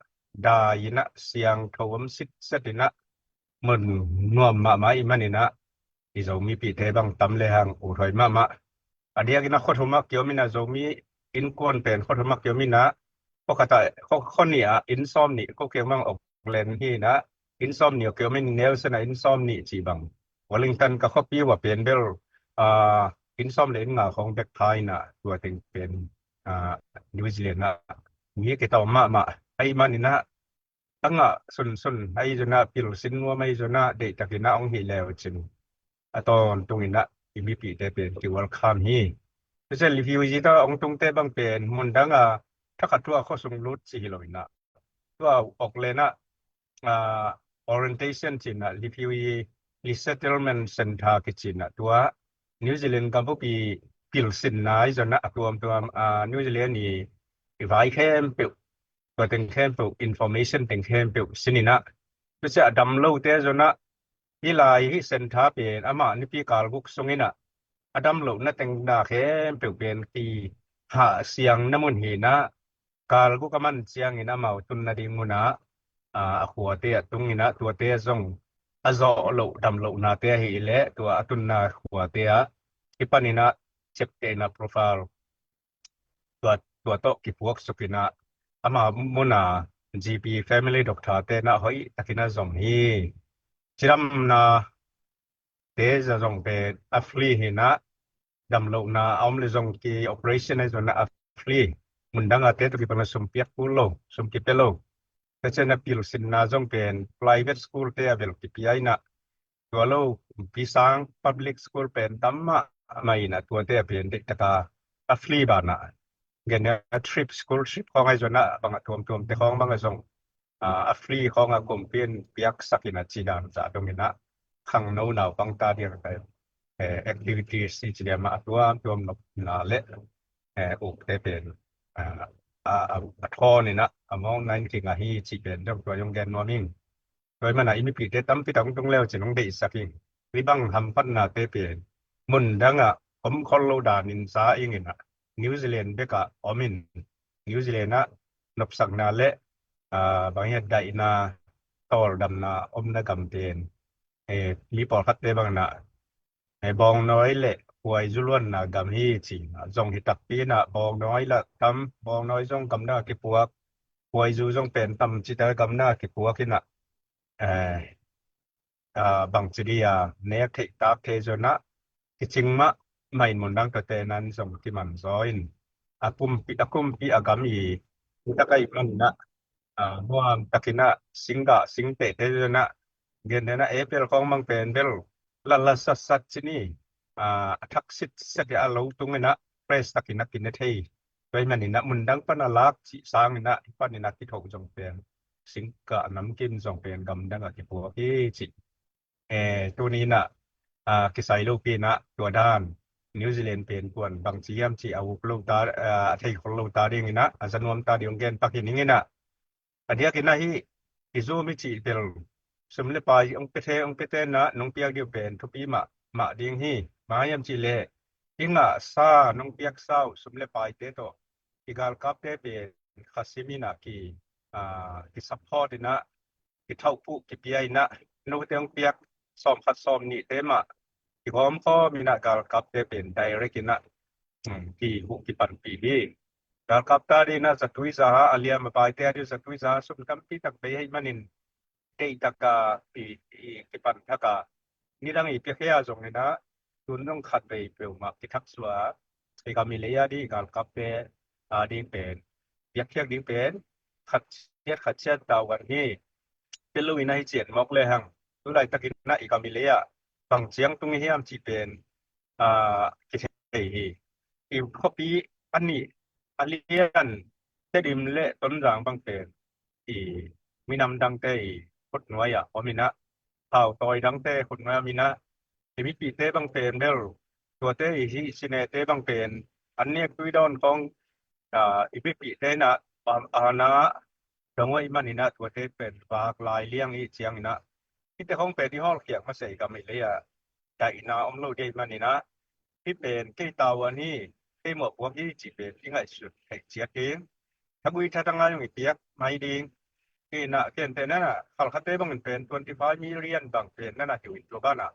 dai in ah, siangtho om sitset in ah, mun nuam mahmah ahih man in ah, i Zomipihte bang tam le hang ut huai mahmah. A diak in ah khuathum ah kiom in ah, Zomi innkuan pen khuathum ah kiom in ah, khua khat ah, khua, khua nih ah inn sawm nih, ko kiang bang Auckland hi in ah, inn sawm nih ah kiom in, Nelson ah inn sawm nih cih bang. Wellington ka khuapi uh a pen bel, ah, inn sawm leh inn nga khawng bek pha in ah, tua teng pen, ah, New Zealand ah mi kitawm mahmah ahih man in ah, a ngah sunsun ahi zong ah, pil sin nuam ahi zong ah, deihtak in ah hong hih le uh cin, a tawntung in ah i mipihte pen ki welcome hi. Tua ciang refugee tawh hong tungte bang pen mun dang a, thakhat thu a khua sung lut ci hi lo in ah, tua Auckland ah, ah, orientation ci in ah, refugee resettlement center kici in ah, tua New Zealand gam bup i pil sinna ahi zong ah, a tuamtuam, ah, New Zealand i, i vai khempeuh, tua teng khempeuh, information teng khempeuh sin in ah, tua ciang a dam lote zong ah, hih lai hih center pen amah nipi kal guk sung in ah, a dam lohna teng na khempeuh pen kihahsiangna mun hi in ah, kal guk a man ciangin amau tunna ding mun ah, ah, a khuate ah tung in ah, tuate zong a zawh loh, dam lohnate ahih leh tua a tunna khuate ah kipan in ah, ciaptehna profile tua, tua tawh kipuak suk in ah, ama mun ah G P, family doctor te in ah hoihtak in ah zom hi. Cidamna te za zong pen a free hi na, damlohna a om le zong ki operation ahi zong na a free. Mundang a te tawh kipan a sum piak kul lo, sum kipia lo. Tua ciang a pilsinna zong pen private school te a bel kipia hi na, tua lo kumpi sang public school pen tam mahmah hi na, tuate a pen deih taka a free banah gen a trip, school trip khawng ahi zong na, bang a tuamtuam te khawng bang a zong a free khawng a kumpi in piaksak hi na, ci dan zah dong hi na, khangno naupang ta ding ka activities i ci liam a tuamtuam nopna le ukte pen a thawn hi na, a mawkna in kingah hi cih pen dong tua zong gen nuam ing. Tua hi mana i mipite tampi tak hong tung leu cin hong deihsak ing. Hi bang hamphatnate pen mundang ah om khol lo danin za ing hi na, New Zealand bekah om in, New Zealand ah nopsakna le bang hiat daihna, tawldamna omna gam pen mi pawlkhatte bang na bawngnawi le huaizu luanna gam hi ci na, zong hi takpi na, bawngnawi la tam, bawngnawi zong gamdang a kipuak, huaizu zong pen tam cita gamdang a kipuak hi na, bangci dia nek theih tak thei zong na, kicing mahmah in mundang tuate nan zong kiman zaw in, a kumpi a gam i tak ahi man na, nuam takin a singgah singtehte zong na, gen den a April khawng mang pen bel lalal satsat ci ni, a thak sitset a lo tung in a fresh takin a kine thei. Tua hi manin a mundang pan a lak cih sangin a i panin a kithoh zong pen singgah namkim zong pen gamdang a kipuak hi cih. Tuni in a kisai lopi in a tua dan New Zealand pen kuan bangci hiam cih a uk lo ta, a thei khol lo ta ding in a, a za nuam ta ding gen pak hi ning in a. A diakin a hi i Zoom i cih tel sum le pai hong pia thei, hong pia thei na, nong piak ding uh pen thupi mahmah ding hi. Bang hiam cih leh i ngahsa, nong piaksa uh sum le paite tawh i galkapte pen khasim in a ki, ki support in a, ki thauhpuh kipia in a, note hong piak sawm khat sawm nihte mah ki gawm khawm in a, galkapte pen direct in a ki huh kipanpih hi. Galkap ta ding in a zatui zaha a liam a paite a ding zatui zaha sum tampi tak bei ahi manin deih taka i kipan thak a nidang i piakhia zong in a, tun zong khat bei peuhmah kithak suah a, i gam i lei a ding i galkapte a ding pen piakkhiak ding pen khat ciat khat ciat tauan hi. Pia lo in a hi cian mawk le hang tu laitakin a i gam i lei ah bang ciang tung i hiam cih pen kithei hi. I khuapi a nih a lian Tedim le Tonzang bang pen i minam dangte i khutnuai ah om in a, thautawi dangte khutnuai ah om in a, i mipihte bang pen bel tuate i hih sinete bang pen an nek tui dawn khawng i mipihte in a, a na dong uh ahi manin a, tuate pen vak lai liang i ciangin a, hihte khawng pen i hawlkhiak masa i gam i lei ah daihna om lo ding ahi manin a, hih pen kei tauan hi, kei mawhpuak hi cih pen i ngaihsut theih ciat ding. Thagui thatanga zong i piak mai ding. Kei in a, kei in te nana khalkhate bangin pen twenty five million bang pen nana hi uh in tua banah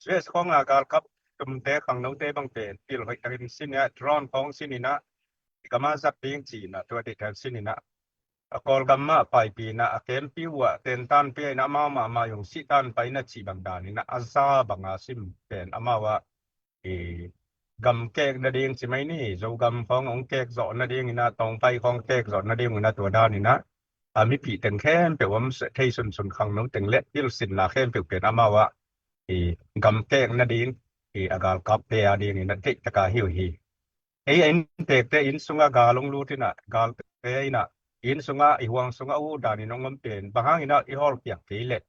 U S khawng a galkap tumte khangnote bang pen pil hoih takin sin in a, drone khawng sin in a, i gam ah zat ding ci in a, tua deih takin sin in a, a Kawlgam mah paipi in a, a kempi uh ah tentan pia in a, amau mahmah zong sihtan pai in a cih bang dan in a, a za bang a sim pen amau ah i gam kek nading ci mai ni, Zogam khawng hong kek zawh nading in a, Tawngpai khawng kek zawh nading in a, tua dan in a, a mipih teng khempeuh om thei sunsun khangno teng le pilsinna khempeuh pen amau ah i gam kek nading i a galkapte a ding in a deih taka hi uh hi. Ei a inntekte inn sungah gal hong lut in a, galte in a inn sungah i huang sungah uh dan in hong om pen bang hang in a i hawlkhiak kei leh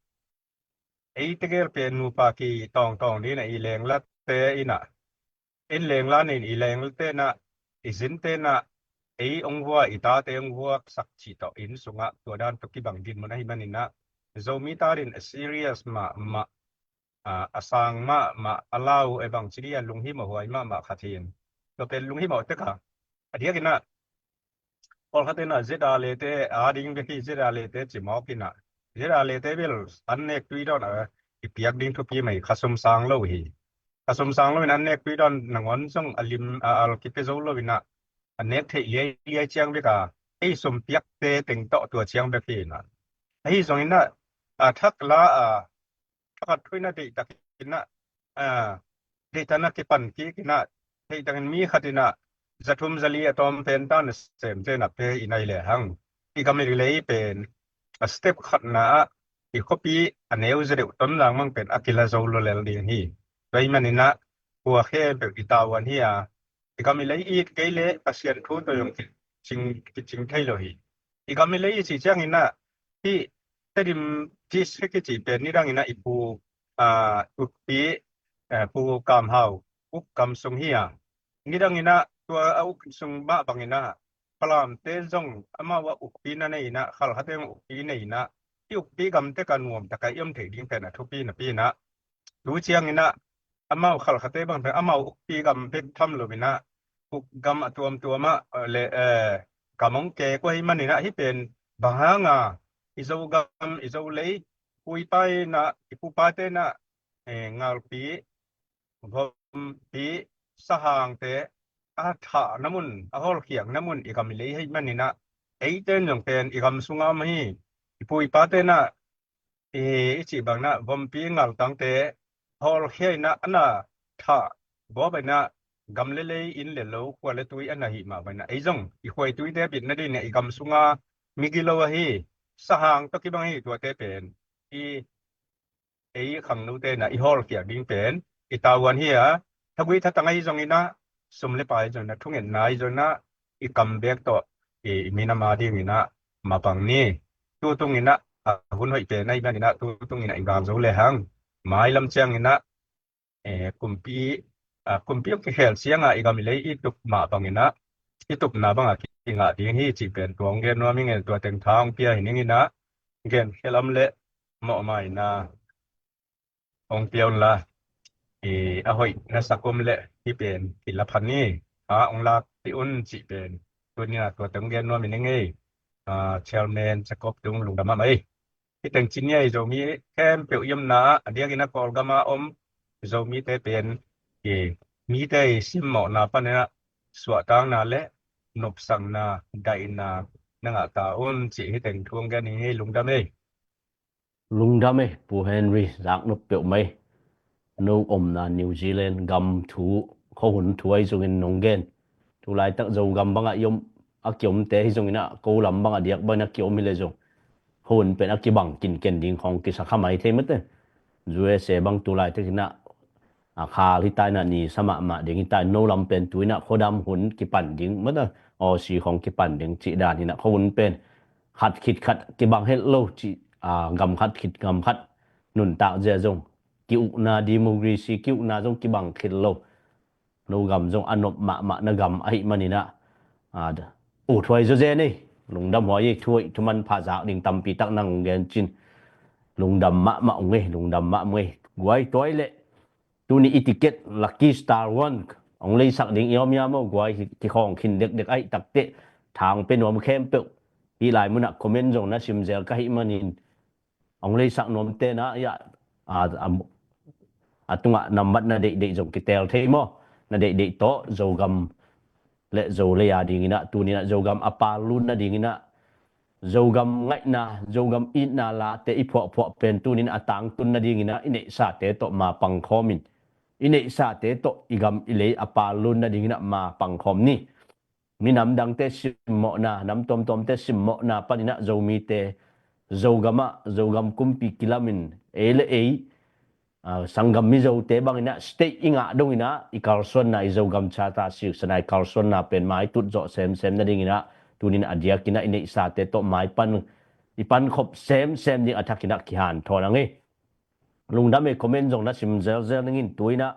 ei tegel pen nupa ki tawngtawng ding in a, i lenglate in a, in lengla nin i lenglate in a, i zinte in a, ei hong vuak, i tate hong vuaksak cih tawh inn sungah tua dan tawh kibang dinmun ahi manin a, Zomi ta din a serious mahmah, a sang mahmah, a lau e bang ci ding a lunghimawh huai mahmah khat hi in. Tua pen lunghimawh tek a, a diakin a pawlkhat in a Z R lete a ding bek hi, Z R lete ci mawk in a, Z R lete bel an nek tui dawn a i piak ding thupi mai, khasum sang lo hi. Khasum sang lo in an nek tui dawn nangawn zong a lim a al kipia zo lo in a, a nek theih liailiai ciang bek a, ei sum piakte teng tawh tua ciang bek hi in a. Ahi zong in a, a thak la a thakhat thu in a deih tak in a, a, deihtan a kipan kik in ah, theih tangin mi khat in ah za thum za li a tawm pen ta na sem te na pe i nai le hang, i gam i lei pen a step khatna ah i khuapi a neu za deuh ton langmang pen a kila zo lua lel ding hi. Tua ahih manin ah kua khempeuh i tavuan hi a, i gam i lei it kei leh Pasian thu tawh zong kicing, kicing thei lo hi. I gam i lei i cih ciangin ah hih Tedim district i cih pen nidangin ah i pu, a, ukpi, a, Pu Kam Hau uk gam sung hi a, nidangin ah tua a uk sung mah bangin ah Falamte zong amau a ukpi na nei in ah, Khalkhate zong ukpi nei in ah, hih ukpi gamte ka nuam taka i om theih ding pen a thupi napi in ah, tu ciangin ah amau Khalkhate bang pen amau ukpi gam bek tham lo in ah, uk gam a tuamtuam ah, eh, le, eh, gam hong kek uh ahih manin ah hih pen bang hanga i Zogam, i Zolei, pu i pa in ah, i pu i pate in ah, eh, ngalpi, vompi, sahangte a thahna mun, a hawlkhiakna mun i gam i lei ahih manin ah, eite in zong pen i gam sunga om hi. I pu i pate in ah, i, i cih bangin ah vompi ngaltangte hawlkhia in ah a na thah, bawp in ah gam le lei, inn le lo, khua le tui a na hih mah bangin ah ei zong i khua i tuite bit nadingin ah i gam sunga migilo ahi, sahang tawh kibang hi. Tuate pen i, ei khangnote in ah i hawlkhiak ding pen i tavuan hi a, thagui thatang ahi zongin ah, sum le pai zongin ah, thungetna ahi zongin ah, i kam bek tawh i, i minam a dingin ah mapang ni. Tu tungin ah, a, hun hoih pen ahih manin ah tu tungin ah i gal zo le hang, mailam ciangin ah, eh, kumpi, a, kumpi hong kikhel ciangin i gam i lei i tup mah bangin ah, i tupna bangah kingah ding hi cih pen tua hong gen nuam ing e. Tua teng tha hong pia hi ning in ah, gen khialam le mawhmaina hong pia un la, i, a hoih na sak om le hih pen kila phan ni, a, hong lak pih un cih pen tuni in ah tua teng hong gen nuam ing e. A, Chairman Jacob tung lungdam mahmah ei. Hih teng ci ni a, i Zomi khempeuh i omna ah, a diakin a Kawlgam a om Zomite pen, i, mite i simmawhna panin ah suahtakna le nopsakna, daihna na ngah ta un cih hih teng thu hong gen ing e. Lungdam ei. Lungdam ei, Pu Henry, zaknop peuhmah ei. No omna New Zealand gam thu, khuahun thu ahi zongin nong gen. Tulaitak Zogam bangah i om, a kiomte hi zongin ah, ko lam bangah diak bangin a kiom hi le zong, khuahun pen a kibang kinken ding khawng kisa kha mai thei mate. U S A bang tulaitak in ah, a, khal hi ta in ah, ni sa mahmah ding hi ta in, no lam pen tu in ah khuadam hun kipan ding mate, Aussie khawng kipan ding cih dan hi in ah, khuahun pen khat khit khat kibang het lo cih, a, gam khat khit gam khat nuntak zia zong ki-ukna, democracy ki-ukna zong kibang khit lo. No gam zong a nop mahmah na gam ahih manin ah, a, ut huai zawzen ei. Lungdam huai ei, thu hoih thu manpha zak ding tampi tak nang hong gen cin. Lungdam mahmah ung ei, lungdam mahmah ei. Guai, tua leh tuni i ticket Lucky Star One hong leisak ding i om hiam aw? Guai, kikhawng khin dekdek ahih takteh, tha hong pia nuam khempeuh, hih lai munah comment zong na sim zel ka hih manin, hong leisak nuamte na, ya, a, a, a tungah nambat na deihdeih zong kitel thei maw? Na deihdeih tawh Zogam le Zolei a dingin ah, tuni in ah Zogam a pallun nadingin ah, Zogam ngaihna, Zogam itna late i phuahphuah pen tuni in a tangtun nadingin ah, i neihsate tawh ma pangkhawm in, i neihsate tawh i gam i lei a pallun nadingin ah ma pangkhawm ni. Minam dangte simmawhna, nam tuamtuamte simmawhna panin ah Zomite Zogam ah, Zogam kumpi kilamin, ei le ei, a, sanggam Mizote bangin ah state i ngah dongin ah, i kalsuanna, i Zogam Charter siksan a i kalsuanna pen maitut zawh semsem nadingin ah, tuni in a diakin ah i neihsate tawh mai pan, i pankhop semsem ding a thakin ah kihanthawn ang ei. Lungdam ei, comment zong na sim zelzel ning in. Tu in ah,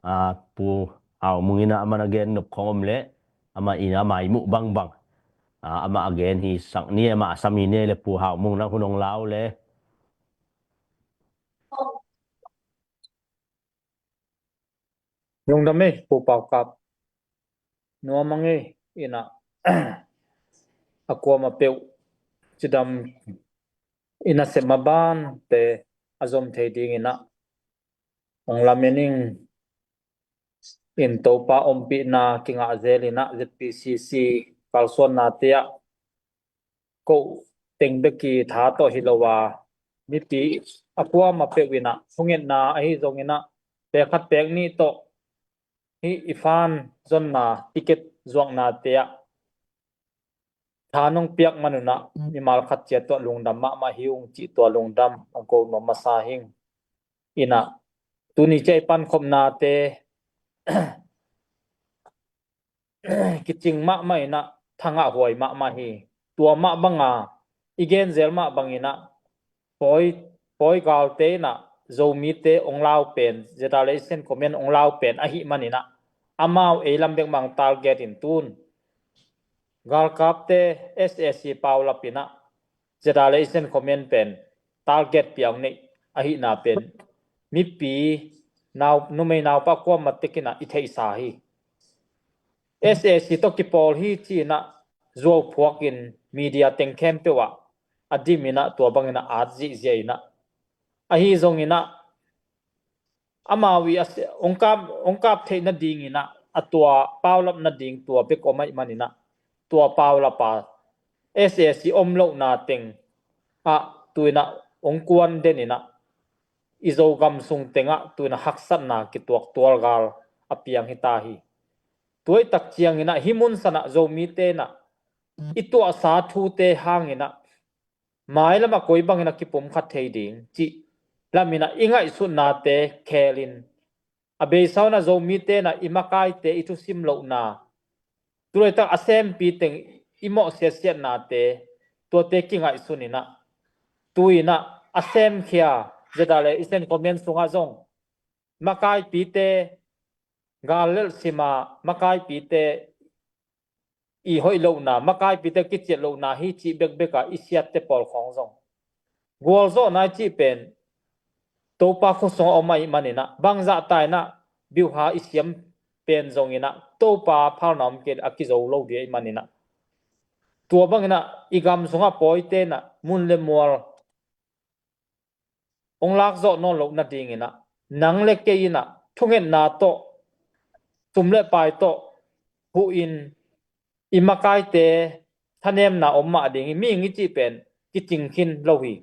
a, Pu Hau Mung in ah amah na gen nop khawng om leh, amah in ah mai muh bangbang, a, amah a gen hi sak ni, amah a sam hi ni leh, Pu Hau Mung, na hun hong lau leh. Lungdam ei, Pu Pau Kap. Nuam ang ei, in ah a kuamah peuh cidam i nasep maban te a zom thei dingin ah hong lamen ing. In Topa ompihna kingah zel in ah Z P C C kalsuannate ah ko teng bek i tha tawh hi lo a, mipi a kuamah peuh in ah, thungetna ahi zongin ah, pek khat pek nih tawh hih i fan zonna ticket zuaknate ah tha nong piak man un ah mimal khat ciat tawh lungdam mahmah hi ung cih tua lungdam hong ko nuam masa hing. Inah tuni ciah i pankhopnate kicing mahmah inah thangah huai mahmah hi. Tua mah banga i genzel mah banginah pawi, pawi galte inah Zomite ong lau pen, Z R A Asian Command ong lau pen ahih maninah amau ei lam bek mang target in tun galkapte S A C paulap inah Z R A Asian Command pen target piang neih ahihna pen mipi nau, numei naupa kuamah tekinah i theihsa hi. S A C tawh kipawl hi ci-inah zuau phuakin media teng khempeuh ah a dim inah tua banginah at zihziah inah ahi zonginah amau i a se-, ong kap, ong kap theih nadinginah a tua paulap nading tua bek om ahih maninah tua paulap a S A C om lohna teng ah tuinah ong kuan deninah i Zogam sung tengah tuinah haksatna kituak tualgal a piang hita hi. Tuaitak cianginah hih mun sanah Zomite inah i tuahsa thute hanginah mailamah koi bangin a kipumkhat thei ding cih laminah i ngaihsutnate khelin a beisa unah Zomite inah i makaite i thusim lohna tulaitak a sempi teng i mawh siatsiatnate tuate kingaihsun inah tuinah a semkhia Z R A Asian Command sungah zong makaipite gal lelh sima makaipite i hoih lohna, makaipite kiciat lohna hi cih bekbek a i siatte pawl khawng zong gualzawhna i cih pen Topa khuasungah om ahih maninah bangzah ta inah biuha i siam pen zonginah Topa phalna om kei a kizo lo ding ahih maninah tua banginah i gam sungah pawite inah mun le mual ong lakzawh nawn loh nadinginah nang le kei inah thungetna tawh sum le pai tawh huhin i makaite thanemna om mah ding hi. Mihing i cih pen kicing khin lo hi.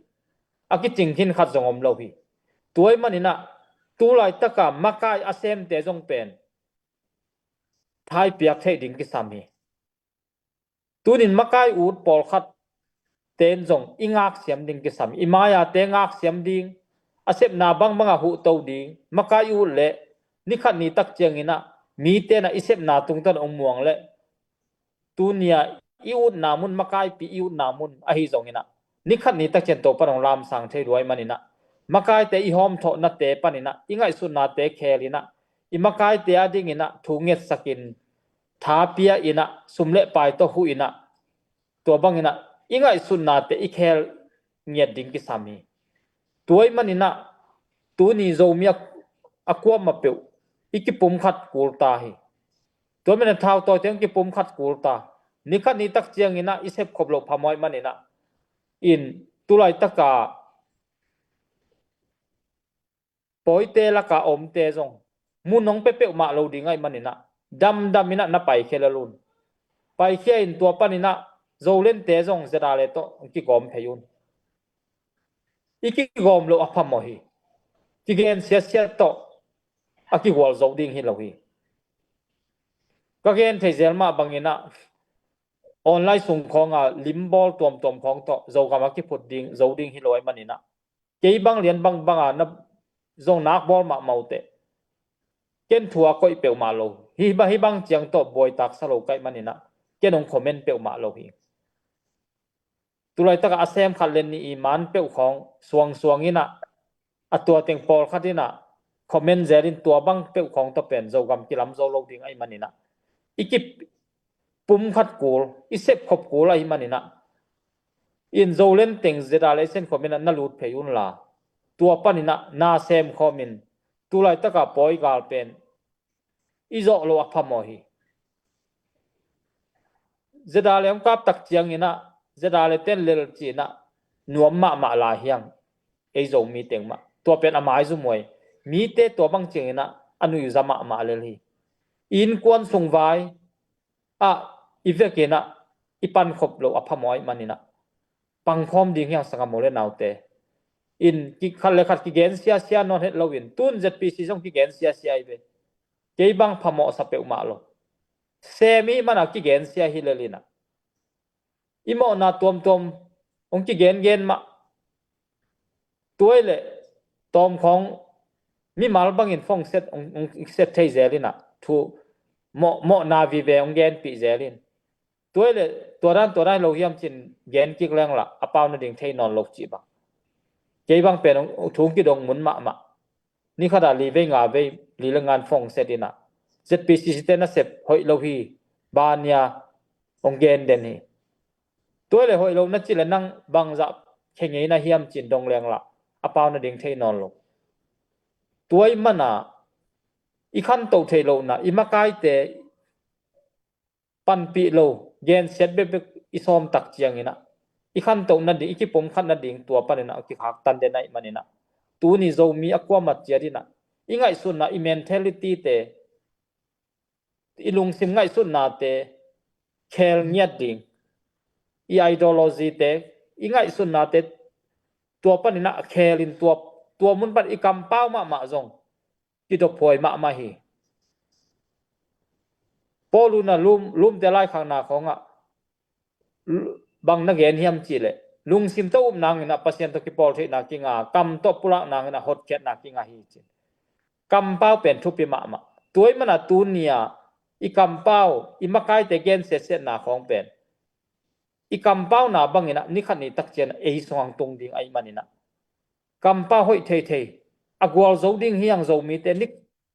A kicing khin khat zong om lo hi. Tua ahih maninah tulaitaka makai a semte zong pen thaipiak theih ding kisam hi. Tunin makai ut pawlkhat ten zong i ngaksiam ding kisam, i maiate ngaksiam ding, a sepna bangbangah huhto ding, makai i ut leh nikhat nitak cianginah mite inah i sepna tungtawn ong muang leh tunia i utna mun, makaipi i utna mun ahi zonginah nikhat nitak ciang Topa in ong lamsang thei lua ahih maninah makaite i hawmthawhnate paninah i ngaihsutnate khelinah i makaite adinginah thu ngetsakin tha pia inah sum le pai tawh huh inah tua banginah i ngaihsutnate i khel ngiat ding kisam hi. Tua ahih maninah tuni Zomi a, a kuamah peuh i kipumkhat kul ta hi. Tua maninah thautawi teng kipumkhat kul ta. Nikhat nitak cianginah i sepkhop loh phamawh ahih maninah in tulaitaka pawite laka omte zong mun ong pia peuhmah lo ding ahih maninah damdam inah na paikhia lel un. Paikhia in tua paninah Zolente zong Z R A tawh ong kigawm phei un. I kigawm loh a phamawh hi. Kigen siatsiat tawh a kigual zo ding hi lo hi. Ka gen thei zel mah banginah online sung khawnga limbawl tuamtuam khawng tawh Zogam a kiphut ding zo ding hi lo ahih maninah kei bang lian bangbanga na zong nak bawl mahmah uh teh ken thu a koih peuhmah lo hi. Hih bang, hih bang ciang tawh buaitaksa lo ka hih maninah ken ong comment peuhmah lo hi. Tulaitakah a sem khat le nih i man peuh khawng suangsuang inah a tua teng pawlkhat inah comment zelin tua bang peuh khawng tawh pen Zogam kilam zo lo ding ahih maninah i kipumkhat kul, i sepkhop kul ahih maninah in Zolen teng Z R A Asian Command ah na lut phei unla tua paninah na semkhawmin tulaitaka pawi gal pen i zawh loh a phamawh hi. Z R A ong kap tak cianginah Z R A ten lel cinah nuam mahmah lai hiang ei Zomi teng mah. Tua pen a maizum uh hi. Mite tua bang cianginah a nuihza mahmah lel hi. Innkuan sung vai ah i vekinah i pankhop loh a phamawh ahih maninah pangkhawm ding hiang sangam u le naute. in ki, khat le khat kigen siasia nawn het loin, tun Z P C zong kigen siasia hi ve. Kei bang phamawhsa peuhmah lo. Sem i hih mana kigen sia hi lel inah, i mawhna tuamtuam hong kigengen mah. Tuai le tawmkhawng mimal bangin phone set hong, hong set thei zel inah, thu mawh, mawhna vive hong genpih zel in. Tuai le tua dan, tua dan lo hiam cin gen kik leng lah a pau nading thei nawn lo cih bang. Kei bang pen hong, thu hong kidong mun mahmah. Ni khatah li vei nga vei, li le ngan phone set inah, Z P C C te nasep hoih lo hi, bania hong gen den hi. Tuai le hoih lo na cih le nang bangzah khe ngei na hiam cin dong leng lah a pau nading thei nawn lo. Tuai mana i khantoh theih lohna, i makaite panpih lo, gensiat bekbek i sawm tak ciang inah, i khantoh nading, i kipumkhat nading tua pan inah kikhaktan den ahih man inah, tuni Zomi a kuamah ciat inah, i ngaihsutna, i mentality te, i lungsim ngaihsutnate khel ngiat ding, i ideology te, i ngaihsutnate tua pan inah khel in tua, tua mun pan i kampau mahmah zong kidophuai mahmah hi. Paul in ah lum, lumte laikhakna khawngah lu-, bang na gen hiam cih leh, lungsim tawh up nang inah Pasian tawh kipawl theihna kinga, kam tawh pulak nang inah hotkhiatna kinga hi cin. Kampau pen thupi mahmah. Tuai mana tuni-a i kampau, i makaite gen setsetna khawng pen, i kampauna bang inah ni khat ni tak ciang ei sungah tung ding ahih man inah, kampau hoih theithei, a gualzo ding hi hang, Zomite ni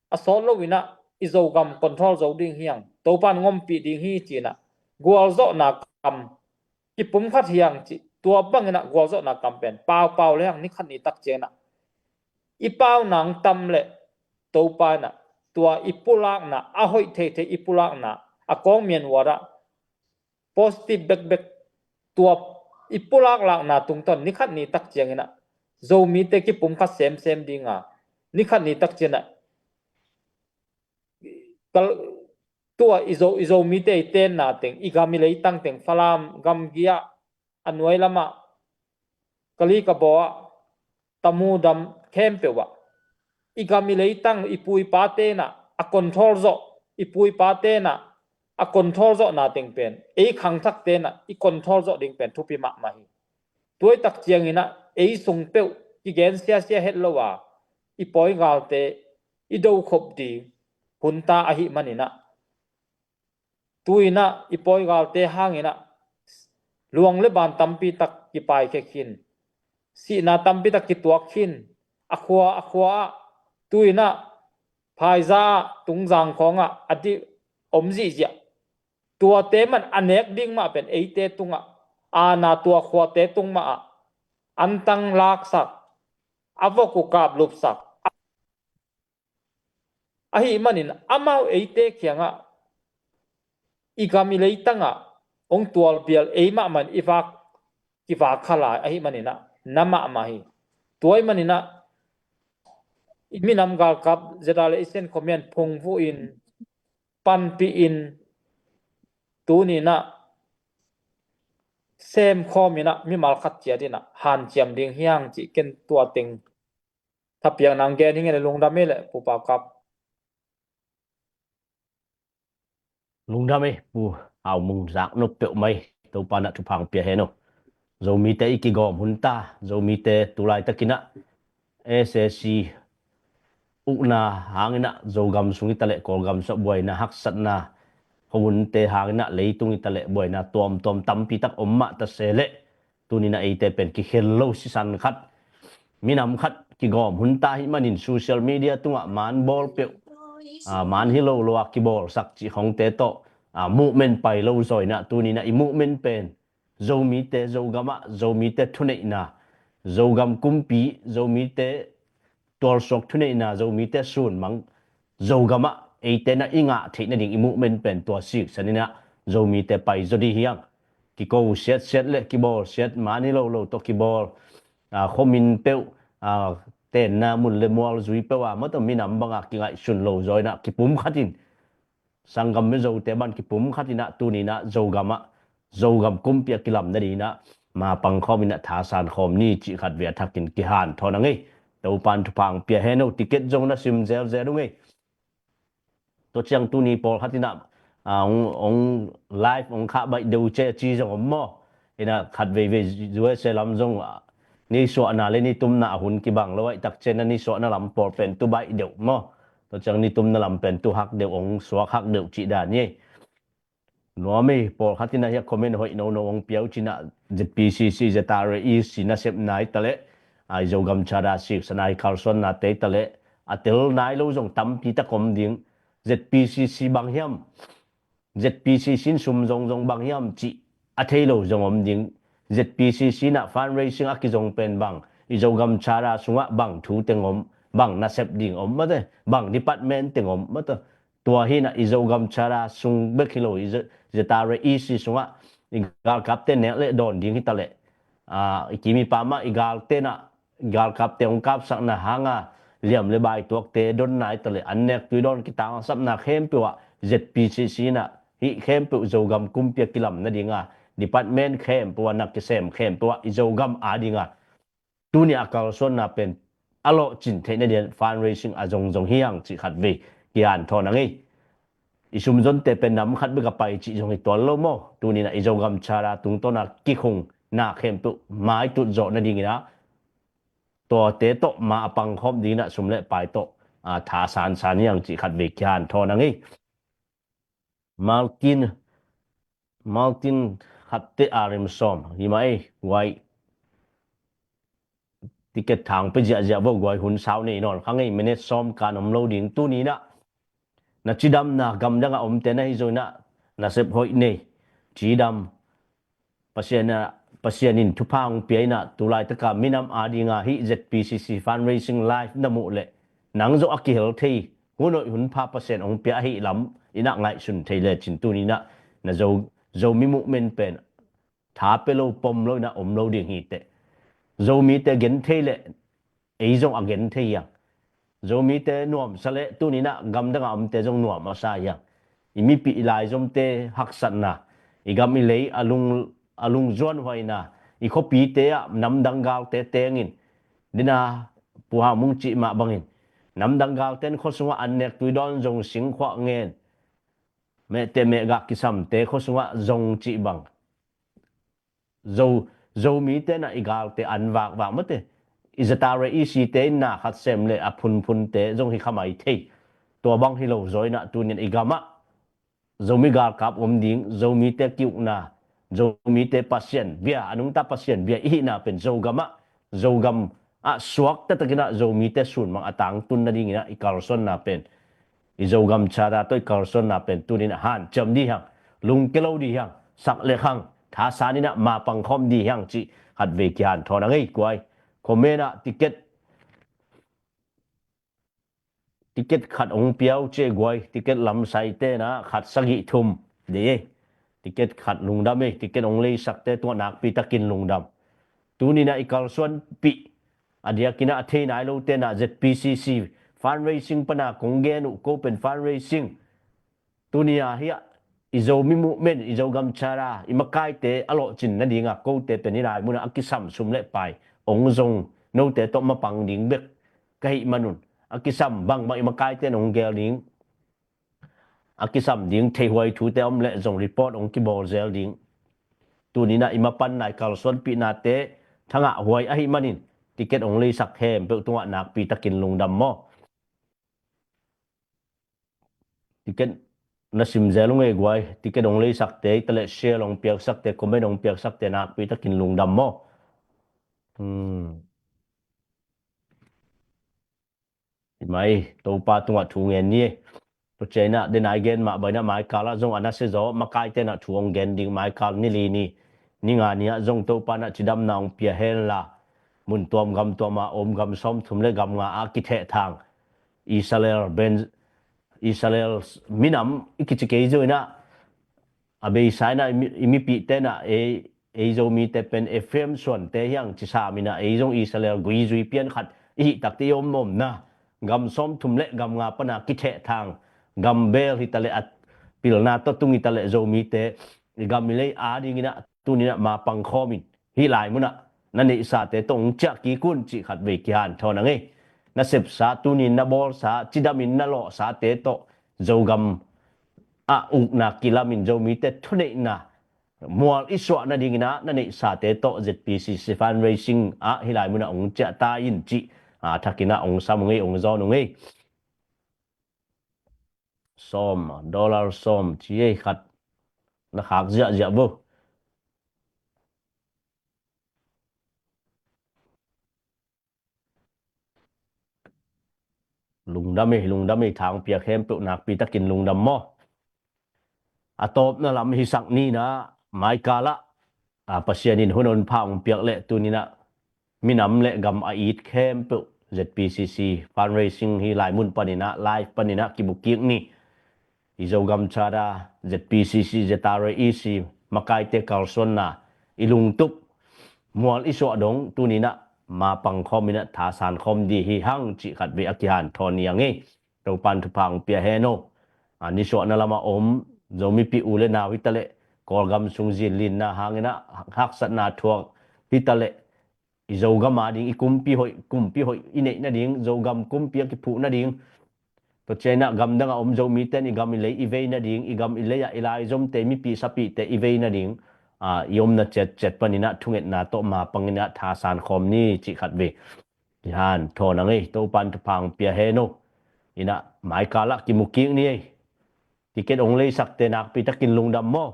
a sawt lo inah i Zogam control zo ding hi hang, Topan ngompih ding hi ci inah gualzawhna kam kipumkhat hi hang cih, tua bang inah gualzawhna kam pen paupau le hang, ni khat ni tak ciang inah i pau nang tam leh Topa inah tua i pulakna, a hoih theithei i pulakna, a kawng mian uat ah positive bekbek, tua i pulak lakna tungtawn ni khat ni tak ciang inah Zomite kipumkhat semsem dinga, ni khat ni tak ciang inah kal-, tua i Zo, i Zomite i tenna teng, i gam i leitang teng, Falam gamgi ah, a nuai lamah, Kali Kabaw ah, Tamu dam khempeuh ah, i gam i leitang, i pu i pate inah a control zawh, i pu i pate inah a control zawhna teng pen, ei khangthakte inah i control zawh ding pen thupi mahmah hi. Tuai tak ciang inah ei sung peuh kigen siasia het lo a, i pawigalte i dokhop ding hunta ahih man inah, tu inah i pawigalte hang inah luang le ban tampi tak kipaikhe khin, sihna tampi tak kituak khin, a khua, a khua ah, tu inah Phaiza ah, Tungzang khawngah a di om zihziah. Tuate man a nek ding mah pen eite tungah, aana tua khuate tung mah ah antang laksak, a vok uh kaplupsak. Ahih manin amau eite kiangah, i gam i leitangah hong tualpial ei mahmah in i vak, kivak kha lai ahih man inah na mahmah hi. Tua ahih man inah i minam galkap Z R A Asian Command phungvuh in, panpih in, tuni inah semkhawm inah mimal khat ciat inah hanciam ding hi hang cih ken tua teng thapiak nang gen hi ngen. Lungdam hi leh Pu Pau Kap. Lungdam hi Pu Hau Mung, zak nop peuhmah hi. Topa in ah thupha hong pia hen aw. Zomite i kigawm hunta, Zomite tulaitak inah S A C ukna hang inah Zogam sung hi ta leh Kawlgam sung buaina, haksatna, khuahunte hang inah leitung hi ta leh buaina tuamtuam tampi tak om mah ta se leh, tuni inah eite pen kikhel lo sisan khat, minam khat kigawm hunta ahih manin social media tungah man bawl peuh, ah, man hi lo lo a kibawlsak cih khawngte tawh, ah, movement pai lo zaw inah, tuni inah i movement pen Zomite Zogam ah, Zomite thuneihna, Zogam kumpi, Zomite tualsuak thuneihna, Zomite sunmang, Zogam ah eite in ah i ngah theih nading i movement pen tua siksan inah Zomite pai zaw ding hi hang. Kiko siatsiat le kibawl siat, man hi lo lo tawh kibawl, ah, khuamin peuh, ah, tenna mun le mual zui peuh a, mah tawh minam bangah kingaihsun lo zaw inah kipumkhat in, sanggam Mizote bang kipumkhat inah tuni inah Zogam ah, Zogam kumpi a kilam nading inah ma pangkhawm in a thasan khawm ni cih khat vei a thakin kihanthawn a ngei. Topan thupha hong pia hen uh. Ticket zong na sim zelzel uh ngei. Tua ciang tuni pawlkhat in a, a, hong, hong live hong khah baih deuh ce ci zong om maw? Ina khat veivei U S A lam zong, a, ni suahna le ni tumna a hun kibang lo aih tak ciang a ni suahna lam pawl pen tu baih deuh maw? Tua ciang ni tumna lam pen tu hak deuh, hong suak hak deuh cih dan hi. Nuam ei, pawlkhat in a hiah comment hoih nono hong pia uh cin a, Z P C C, Z R A E C nasepna hi taleh, a, i Zogam Charter siksan a i kalsuannate hi taleh, a tel nai lo zong tampi tak om ding. Z P C C bang hiam? Z P C C in sum zongzong bang hiam cih a thei lo zong om ding. Z P C C in a fundraising a kizong pen bang, i Zogam Charter sungah bang thu teng om, bang nasep ding om mate, bang department teng om mate. Tua hi in a i Zogam Charter sung bek hi lo, i Z-, Z R A E C sungah i galkapte nek le dawn ding hi taleh, a, i kim i pam ah i galte in a, galkapte hong kapsakna hanga liam le bai tuakte donna hi taleh, an nek tui dawn kitangsapna khempeuh ah Z P C C in a hih khempeuh Zogam kumpi a kilam nadinga, department khempeuh ah na kisem khempeuh ah i Zogam adinga tuni a kalsuanna pen a lawhcin theih nading fundraising a zongzong hi hang cih khat vei kihanthawn a ngei. I sumzonte pen nam khat bek a pai cih zong hi tuan lo maw? Tuni in a i Zogam Charter tungtawn a kikhungna khempeuh maitut zawh nading in a, tuate tawh ma a pangkhawm ding in a sum le pai tawh, a, thasansan hi hang cih khat vei kihanthawn a ngei. Malkin, Malkin khatte a rim sawm hi mah ei, guai. Ticket thang pe ziahziah vo guai, hun sau nei nawn kha ngei, minute sawm kan om lo ding. Tuni in a na cidamna gamdang a omte na hi zong in a nasep hoih nei, cidam, Pasian a, Pasian in thupha hong pia in a, tulaitaka minam adinga hih Z P C C fundraising live na muh leh nang zong a kihel thei, hun hoih hun pha Pasian hong pia ahih lam in a ngaihsun thei lecin tuni in a na Zo, Zomi movement pen tha pe lo pom lo in a om lo ding hi teh. Zomite gen thei leh ei zong a gen thei hi hang. Zomite nuamsa leh tuni in a gamdang a omte zong nuam a sa hi hang. I mipih i laizomte haksatna, i gam i lei a lung, a lungzuanhuaina, i khuapite ah namdang galte tengin, dina Pu Hau Mung cih mah bangin, namdang galte in khua sungah an nek tui dawn zong singkhuah ngen, mehteh mehgah kisamte khua sungah zong cih bang. Zo, Zomite in a i galte an vakvak mate. I Z R A E C te in na khat sem le a phunphunte zong hi kha mai thei. Tua bang hi lo zaw in a tuni in a i gam ah Zomi galkap om ding, Zomite ki-ukna, Zomite Pasian bia, a nungta Pasian bia i hihna pen Zogam ah, Zogam ah suak taktak in a Zomite sunmang a tangtun nading in a i kalsuanna pen, i Zogam Charter tawh i kalsuanna pen tuni in a hanciam dih hi hang, lungke lo dih hi hang, sak le khang thasan in a ma pangkhawm dih hi hang cih khat vei kihanthawn a ngei guai. Comment ah ticket, ticket khat hong pia uh ci ei guai, ticket lamsaite in a khat sagih thum dih ei. Ticket khat lungdam ei, ticket hong leisakte tungah nakpi takin lungdam. Tuni in a i kalsuanpih a diakin a thei nai lote in a Z P C C fundraising pan a kong gen uh ko pen fundraising. Tuni a hiah i Zomi movement, i Zogam Charter, i makaite a lawhcin nading a kote pen i lai mun a a kisam sum le pai hong zong note tawh mapang ding bek ka hih man un, a kisam bangbang i makaite in hong gel ding, a kisam ding theihhuai thute om leh zong report hong kibawl zel ding. Tuni in a i mapan nai kalsuanpihnate thangah huai ahih manin ticket hong leisak khempeuh tungah nakpi takin lungdam maw. Ticket na sim zel uh ngei guai, ticket hong leisakte hi taleh, share hong piaksakte, comment hong piaksakte nakpi takin lungdam maw. Hmm. Hi mai, Topa tungah thu ngen ni. Tua ciang in a, den a i gen mah bang in a maikal ah zong a nasia zaw, makaite in a thu hong gen ding, maikal ni li ni, ni nga ni ah zong Topa in a cidamna hong pia hen la, mun tuam gam tuam a om gam sawmthum le gam nga a kithehthang Israel, ben, Israel minam i kici kei zo in a, a beisa in a i mi, i mipihte in a ei, ei Zomite pen Efraim suante hi hang ci sam in a, ei zong Israel gui zui pian khat i hih takte i om omna, gam sawmthum le gam nga pan a kithehthang, gam bel hi taleh a pilna tawh tung hi taleh Zomite i gam i lei ading in a tuni in a ma pangkhawm in hih lai munah na neihsate tawh hong ciah kik un cih khat vei kihanthawn a ngei. Na sepsa, tunin na bawlsa, cidamin na lawhsate tawh Zogam ah ukna kilamin Zomite thuneihna mual i suah nadinginah na neihsate tawh Z P C C fundraising ah hih lai munah hong ciah ta in cih a thakinah hong sam uh ngei, hong zawn uh ngei. Sawm, dollar sawm ci ei khat na khak ziahziah vo. Lungdam ei, lungdam ei, thangpia khempeuh nakpi takin lungdam maw. A tawpna lam hisak ninah maikalah a Pasian in hun honpha hong piak leh tuninah minam le gam a it khempeuh Z P C C fundraising hih lai mun paninah live paninah kimu kik ni. I Zogam Charter, Z P C C, Z R A E C makaite kalsuanna i lungtup mual i suah dong tuninah mapang khawminah thasan khawm dih hi hang cih khat vei a kihanthawn ni a ngei. Topan thupha hong pia hen aw. A nisuahna lamah om Zomipih u le nau hitaleh Kawlgam sung zinlinna hanginah haksatna thuak hitaleh i Zogam a ding i kumpi hoih, kumpi hoih i neih nading, Zogam kumpi a kiphuh nading, tua cianginah gamdang a om Zomite in i gam i lei i vei nading, i gam i lei ah i laizomte, mipi sapite i vei nading, a, i omna ciatciat paninah thungetna tawh mapanginah thasan khawm ni cih khat vei kihanthawn a ngei. Topan thupha hong pia hen aw. Inah maikalah kimu kik ni ei. Ticket hong leisakte nakpi takin lungdam maw.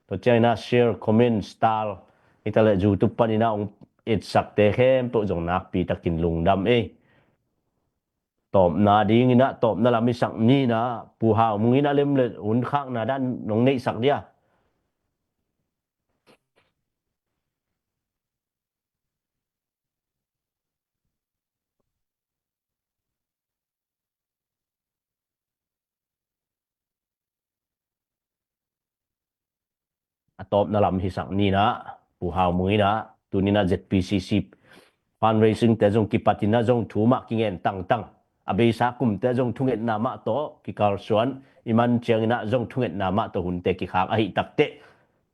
Tua cianginah share, comment, star hitaleh YouTube paninah hong etsakte khempeuh zong nakpi takin lungdam ei. Tawpna dinginah tawpna lam hisak ninah Pu Hau Mung inah lemlet hun khakna dan nong neihsak dia. A tawpna lam hisak ninah Pu Hau Mung inah tuninah Z P C C fundraising te zong kipatinah zong thu mah kingen tangtang, a beisa kumte zong thungetna mah tawh kikalsuan, i man cianginah zong thungetna mah tawh hunte kikhak ahi takteh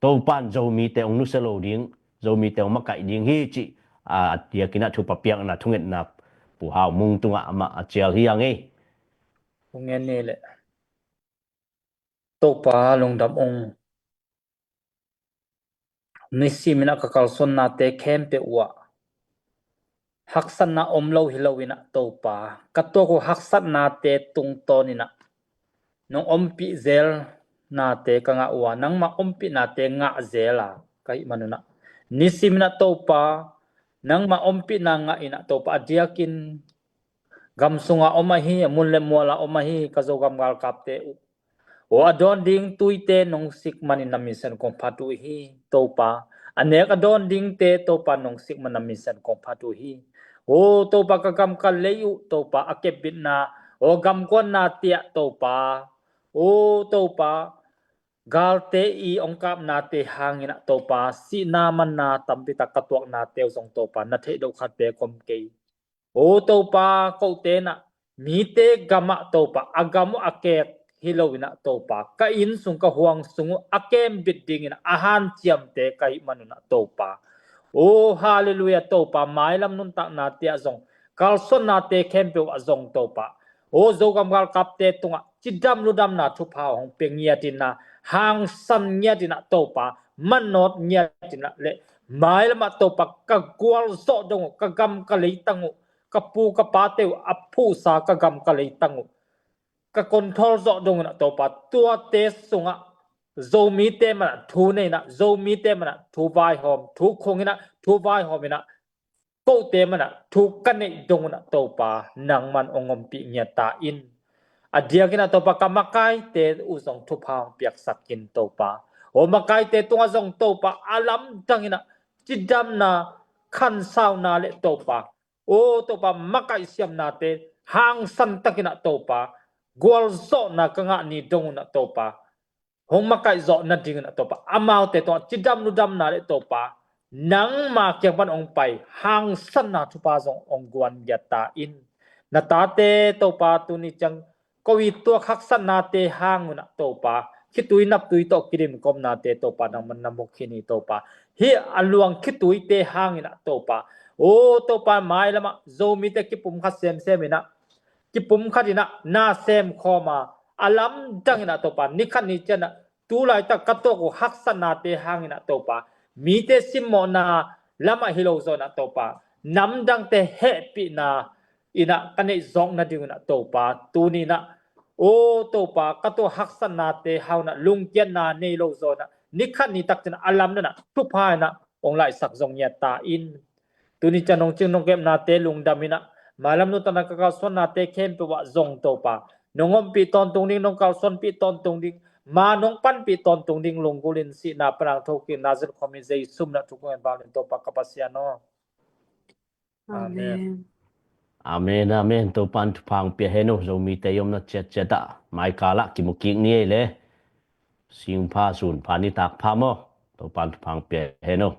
Topan Zomite hong nusia lo ding, Zomite hong makaih ding hi cih a diakinah thupha piakna thungetna Pu Hau Mung tungah amah a cial hi a ngei. Thungen ni leh Topa lungdam ung. Nisiminah ka kalsuannate khempeuh uh ah haksatna om lo hi loinah Topa, ka tuak uh haksatnate tungtawninah nong ompih zelnate ka ngah uh a, nangmah ompihnate ngah zel a ka hih manunah nisiminah Topa, nangmah ompihna ngah inah Topa, a diakin gam sunga om ahi, a mun le muala om ahi ka Zogam galkapte uh, aw a dawn ding tuite nong sik manin na minsen kong phat uh hi Topa. A nek a dawn dingte Topa nong sik man na minsen kong phat uh hi. Aw Topa, ka gam ka lei uh Topa, a kepbitna, aw gamkuanna tiah Topa, aw Topa, galte i ong kapnate hanginah Topa, sihna manna tampitak ka tuaknate uh zong Topa, na theih doh khat beek om kei. O Topa, kote inah mite gamah Topa, a gam uh a kek hi loinah Topa, ka inn sung ka huang sung uh a kembit dinginah a hanciamte ka hih manunah Topa, o Halleluiah Topa, mailam nuntaknate ah zong, kalsuannate khempeuh ah zong Topa, o Zogam galkapte tungah cidam ludamna thupha hong pia ngiatinah, hangsan ngiatinah Topa, mannawt ngiatinah le mailamah Topa, ka gualzawh dong uh, ka gam ka leitang uh, ka pu ka pate uh a phuhsa ka gam ka leitang uh ka control zawh donginah Topa, tuate sungah Zomite manah thu neinah, Zomite manah thu vaihawm, thu khunginah thu vaihawminah, kote manah thu ka neih donginah Topa, nangman ong ompih ngiat ta in. A diakinah Topa, ka makaite uh zong thupha hong piaksak in Topa. O makaite tungah zong Topa, a lamdanginah cidamna, khansauna le Topa, o Topa, makaihsiamnate hangsan takinah Topa, gualzawhna ka ngah ni dongunah Topa, hong makaihzawh nadinginah Topa, amaute tungah cidam ludamna le Topa, nangma kiang pan hong pai hangsanna thupha zong hong guan ngiat ta in. Na tate Topa, tuni ciang ko i tuak haksatnate hangunah Topa, khitui naptui tawh kidim komnate Topa, nangman na mukhin hi Topa. hih a luang khituite hangin ah Topa, o Topa, mailamah Zomite kipumkhat semsem in ah, kipumkhat in ah na semkhawm a, a lamdang in ah Topa, nikhat ni ciang ah tu laitak ka tuak uh haksatnate hangin ah Topa, mite simmawhna lamah hi lo zaw in ah Topa, namdangte hehpihna in ah ka neih zawk nading in ah Topa, tuni in ah, o Topa, ka tuak haksatnate hang in ah lungkiatna nei lo zaw in ah nikhat ni tak ciang ah a lamdang in ah thupha in ah hong laisak zong ngiat ta in. Tuni ciang nong cing nong kepnate lungdam in ah, mailam nuntakna ka kalsuannate khempeuh ah zong Topa, nong ompih tawntung ding, nong kalsuanpih tawntung ding, ma nong panpih tawntung ding lunggulh in, sihna pan a hong thokik Nazareth khuami Jesu min ah thukong in vang in Topa ka Pasian aw. Amen. Amen, amen. Topan thupha hong pia hen uh. Zomite i omna ciatciat ah maikal ah kimu kik ni ei le. Singpha sunpha nitak pha maw. Topan thupha hong pia hen uh.